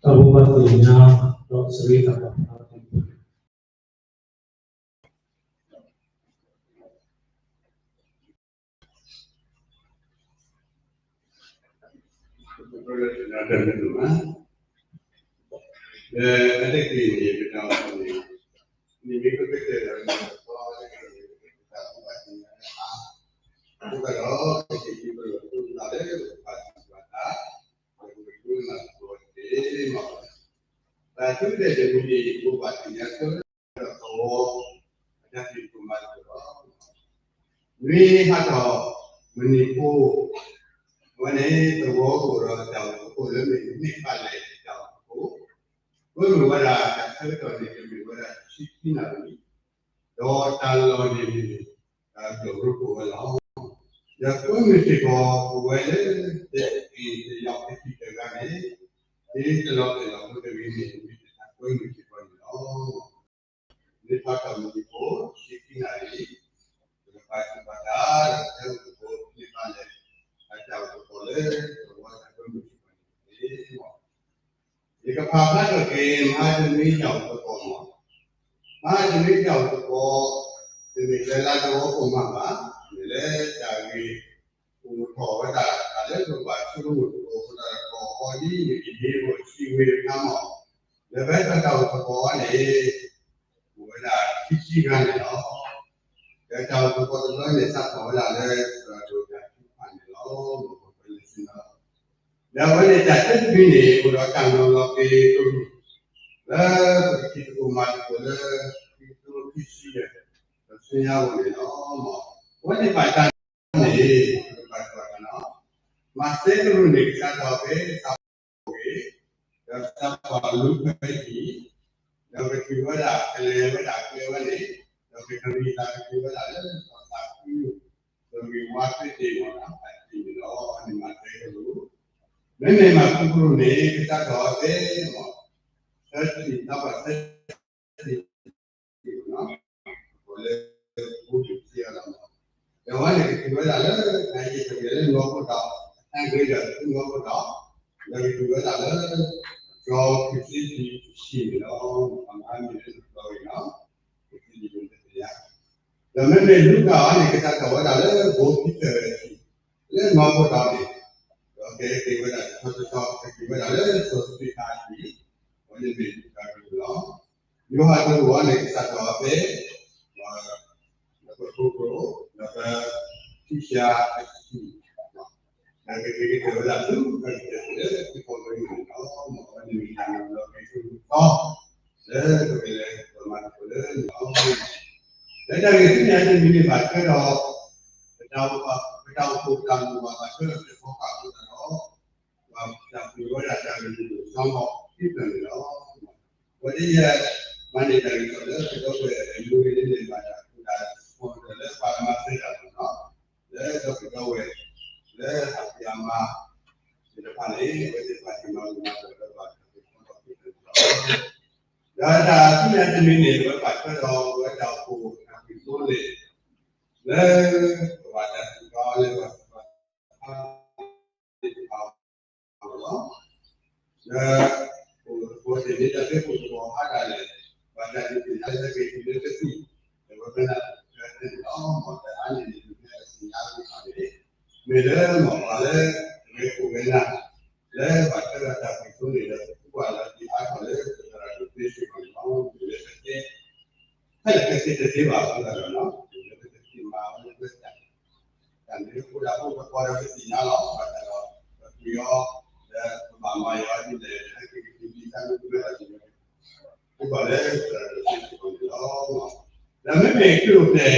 တၢ်ဘိးဘၣ်သ့ၣ်ညါ ဒီးစရ့တၢ်ဘၣ် တၢ်သုတၢ်တမံၤန့ၣ် ဘိးဘၣ်သ့ၣ်ညါ ဒီးသဝီ အတၢ်ဖံးတၢ်မၤသကိးလီၤ. မ့ၢ်ဟးထီၣ် မုၢ်နံၤဖိ အဝဲန့ၣ် သဝီအိၣ်ဒီးတၢ်အိၣ်ဖှိၣ်လၢမ့ၢ် မ့ၢ်ပာ်လဲၣ်တၢ်အိၣ်ဖှိၣ် ကွဲမုာ်ဝဲဒၣ် တၢ်ဆၢကတီၢ်န့ၣ် ကမ့ၢ်ဝဲဒၣ် ခံဆံနၣ်ရံၣ် ဒီးတၢ်လီၢ်န့ၣ်မ့ၢ် တၢ်ကရူၢ်ကိၣ်ဝဲလီၤ. ဒီးကွဲမုာ်စ့ၢ်ကီး ပဝဲလၢ တက့ၢ်တလီၢ်ကထံၣ်တဂၤန့ၣ် ဒ်တလီၢ်ကလီၢ်ဖိတဂ့ၤန့ၣ် မ့ၢ်တၢ်ကွဲမုာ်စ့ၢ်ကီးန့ၣ်လီၤ. မ့ၢ်ဟးထီၣ်မုၢ်နံၤဖိ ခံဆံနၣ်ရံၣ် ပကပာ်သူၣ်ပာ်သး ဒီးပကအိၣ်ဖှိၣ်န့ၢ်ဘၣ်လၢ အတၢ်အိၣ်ဖှိၣ်လၢ သဝီတၢ်ကွဲမုာ်စ့ၢ်ကီးန့ၣ်လီၤ. ယကဖးဖျါထီၣ်က့ၤ မဟါတနွံတၢ်အိၣ်သကိးမး, မဟါတနွံတၢ်အိၣ်သကိး တမ့ၢ်လၢလါသဝီဖိမးဘၣ်, မ့ၢ်လၢတၢ်ဂ့ၢ်အိၣ်ထီၣ်ဝဲဒၣ် တၢ်လၢပဘၣ်ဆိကမိၣ်သကိး ပတၢ်ကီၢ်အီၤဒ်န့ၣ် ကဟ့ၣ်ဂီၢ်စံးဝဲတခါမး, လၢပတၢ်အိၣ်သကိးန့ၣ် အိၣ်ဝဲဒၣ်ခံဆံဂၤန့ၣ်လီၤ. ဒီးတၢ်အိၣ်သကိးတဘျီန့ၣ် စးထီၣ်ဝဲဒၣ်လၢ ပှၤဒိၣ်တၢ်ထုကဖၣ်န့ၣ်လီၤ. ဒီးအဝဲန့ၣ်တၢ်သၢတမံၤန့ၣ် အိၣ်ဒီးတၢ်နီၤလီၤက့ၤတရူၢ် လၢပကထံၣ်သကိးမၤသကိးလၢ ခံကထိခံဆံယဲၢ် ဒီးဆူညါအဂီၢ်န့ၣ်လီၤ. အဝဲန့ၣ်ဘၣ်တၢ်န့ၣ် ပကဘၣ်ကွၢ်တၢ်နီၤ, မၤသဲတရူၢ်န့ၣ် ကစးထီၣ်ဖဲ သးပှၢ်ဂ့ၤ ဒီးသးပှၢ်လူၤဖဲအံၤ, ဒီးကတုၤဝဲဒၣ် ကလဲၤဝဲဒၣ်ကျဲဝဲန့ၣ်, ဒီးကကရံၣ်သးကတုၤဝဲဒၣ်လၢ စီၤသးခု ဒီးဂ့ၢ်ဝါသ့တ့ၢ်မး အတ့ၢ်န့ၣ်လီၤ. အန့ၣ်မၤသဲကရူၢ်, မ့မ့ၢ်မၤသဲကရူၢ်န့ၣ် ကစးထီၣ်ဖဲမး သၢဆံ သးပှၢ်သၢဆံ လၢ အိၣ်တ့ၢ်အလီၤမး, ဒီးအဝဲန့ၣ်ကတုၤဝဲဒၣ်လၢ နၤယ့ၣ်ကဘ့ၣ်လၢနီၢ်ခိဒီး အတၢ်ဂ့ၤဒီးနီၢ်ခိဒီး ဒီးကတုၤဝဲဒၣ်လၢ ကီၢ်ခံဆံတဆံန့ၣ်လီၤ. ပမၤမ့ၢ်လၢနီၢ်ခိအံၤနီၤ ကသံၣ်ယိၤတသ့ၣ်ညါ ဒီးမ့မ့ၢ်လူၤကၣ်အံၤန့ၣ် ကစးထီၣ်ဝဲဒၣ်လၢ ဘိခံတၢၢ်ဝဲအထံး လၢနီၢ်ခိတၢ်န့ၣ်, ဒီးကဟဲက့ၤဝဲဒၣ်တဆီတဆီ ဟဲက့ၤဝဲဒၣ်လၢစီၤစတ့းဖၣ်အထံး, အဝဲန့ၣ်မ့ၢ်လူၤကၣ်အထံးန့ၣ်လီၤ. ယိၤဟၣ်တဂီၢ်န့ၣ် ကစးထီၣ်ဖဲ ဒီးပထိကျိ ဒီးပခံဆံအထံး, ဒီးကက့ၤကတၢၢ်ဝဲဒၣ်ဆူ ကကတၢၢ်လၢသုးခိၣ်ကျၢၢ်န့ၣ်လီၤ. အဝဲန့ၣ်မ့ၢ်တၢ်မၤလိက့ၤဆူ လၢကဝဲလၢပမၤသကိးလၢန့ၣ်လီၤ. လၢတၢ်ဂ့ၢ်ဆူမဲာ်ညါတမံၤန့ၣ် ဘၣ်ထွဲဒီး ပတၢ်အိၣ်ဖှိၣ်တၢ်မုၢ်ဘၣ် ဘၣ်ထွဲဒီးတၢ်ဖီၣ်ဃာ်အဃိသတးဒီး ပှၤတၢ်ပှ့ၤဝဲဒၣ်တၢ်ဂ့ၢ်မုၢ်စီၤမီၤခံဖျၢၣ်န့ၣ်လီၤ. ဝဲဒၣ်ယဲ မၤန့ၢ်တၢ်ဂ့ၢ်ကီလၢပဒီပုၢ်ဝဲၢ်အမူအဒါန့ၣ် ဘၣ်တၢ်အိၣ်ဖှိၣ်တၢ်မၤစၢၤတၢ်လီၤ. လၢဒီပုၢ်ဝဲၢ် လၢအဖံးအမၤသ့ၣ်တဖၣ်န့ၣ် အဝဲသ့ၣ်တဖၣ်ကမၤမၤစၢၤဒီးဘၣ်တၢ်ဂ့ၢ်ကီလီၤ. ဒီးတၢ်ဆူမဲာ်ညါတမံၤန့ၣ် ဝဲဘၣ်ထွဲဒီးဝဲတၢ်အိၣ်ဖှိၣ်တၢ်ဂ့ၢ်ဖိန့ၣ် လၢပဘၣ်တၢ်စူၤကီလၢပှၤသ့ၣ်တဖၣ် လၢ ပအိၣ်သကိးသ့ၣ်န့ၣ် တၢ်သ့ၣ်ဖိသကိးဟးတၢ်လဲၣ်, ဘၣ်တၢ်ဒုးသ့ၣ်ညါလၢက့ၤတုၤလၢကသံၣ်, ဒီးဝဲဖဲန့ၣ် ပတဲသ့ၣ်န့ၣ်လီၤ. မ်တအါန့ၢ်န့ၣ် ပမ့ၢ်သ့ၣ်ညါသ့ၣ်တဖၣ်န့ၣ် မ့ၢ်လၢမ့ၢ်ပှၤလၢ အဝဲအိၣ်ဝဲဒၣ် လၢဘၣ်ထွဲဒီးတၢ်သံၣ်ဖိန့ၣ်ဒီး ပကွၢ်လၢပအါထီၣ်လၢပသရၣ်ဒိၣ်သ့စ့ၢ်ကီးန့ၣ်လီၤ. မ့ၢ်လၢပတဲ ဖဲလၢကသ့တသ့ဘၣ်အဃိသတးဒီး လၢပကသ့မၤဝဲလၢပတၢ် တၢ်မ့ၢ်အိၣ်ဒၣ်အိၣ်သကိးဒီးပသ့ၣ်ညါလီၤ. ဘၣ်ဆၣ်ဒီး ပပှ့ၤအီၤ လၢပဘၣ်မၤယွၤဒ်လဲၣ် ဟဲက့ၤကသံၣ်သံၣ်သးမုၢ်ကမဲဘၣ်န့ၣ် ပကွၢ်လၢသရၣ်ဒိၣ်သ့စ့ၢ်ကီးန့ၣ်လီၤ. ဒီးမ့မ့ၢ်ခရံာ်အိၣ်ဖျဲၣ် တၢ် ဝံတၢ်ကျိၤသ့ၣ်တဖၣ်ဃီန့ၣ် အိၣ်သကိးဒီးပမၤသ့ၣ်ညါအိၣ်ဘှံးခိၣ်သရၣ်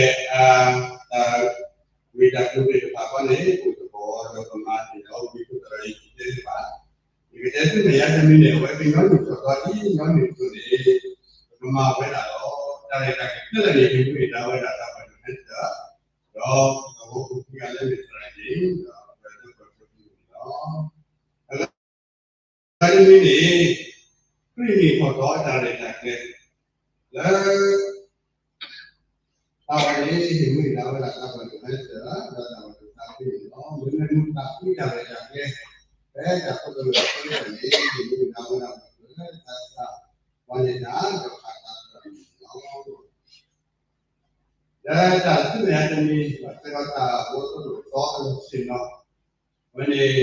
အံၤတဲသ့ၣ်တဖၣ်, ယကတဲဆူမဲာ်ညါတမံၤန့ၣ် အဝဲကညီနုၢ်ထီၣ်သီဒ်ညီနုၢ်အသိးန့ၣ် ပကမၤဝဲဒၣ်လီၤ. တၢ်ရဲၣ်တၢ်ကျဲၤခဲလၢာ်န့ၣ် ဟ့ၣ်မူဟ့ၣ်ဒါဝဲဒၣ်သးပှၢ်ဒိၣ်ဟဲတၢၢ်, ဒီးပကဝီဖိခံဂၤလၢမ့ၢ်သရၣ်န့ၣ် ဒီးပှၤလၢပှၤဖိန့ၣ်လီၤ. အဂၤတမံၤန့ၣ် ခရံာ်နံၣ်ထီၣ်သီတၢ်ရဲၣ်တၢ်ကျဲၤ လၢ သးပှၢ်န့ၣ် ဟ့ၣ်မူဟ့ၣ်ဒါဝဲဒၣ်သးပှၢ်ဒိၣ်ဟဲတၢၢ် ဒီးသးပှၢ်ဒိၣ်သးဖှံန့ၣ်လီၤ. မ့မ့ၢ်မူသးဖှံတၢ်ရဲၣ်တၢ်ကျဲၤ ဖဲတၢ်ခိတၢၢ်လၢအဃိန့ၣ် ဟ့ၣ်မူဟ့ၣ်ဒါဝဲဒၣ်ပှၤလၢသးစၢ် ပှၤန့ၢ်တၢ်ဒီးခးသးသရၣ်န့ၣ်လီၤ. လၢတၢ်ဆူမဲာ်ညါတမံၤ ဘၣ်ထွဲဒီးတၢ်ဘှီသဒိၣ်သီအလီၢ်ဆ့ၣ်နီၤ အဝဲန့ၣ်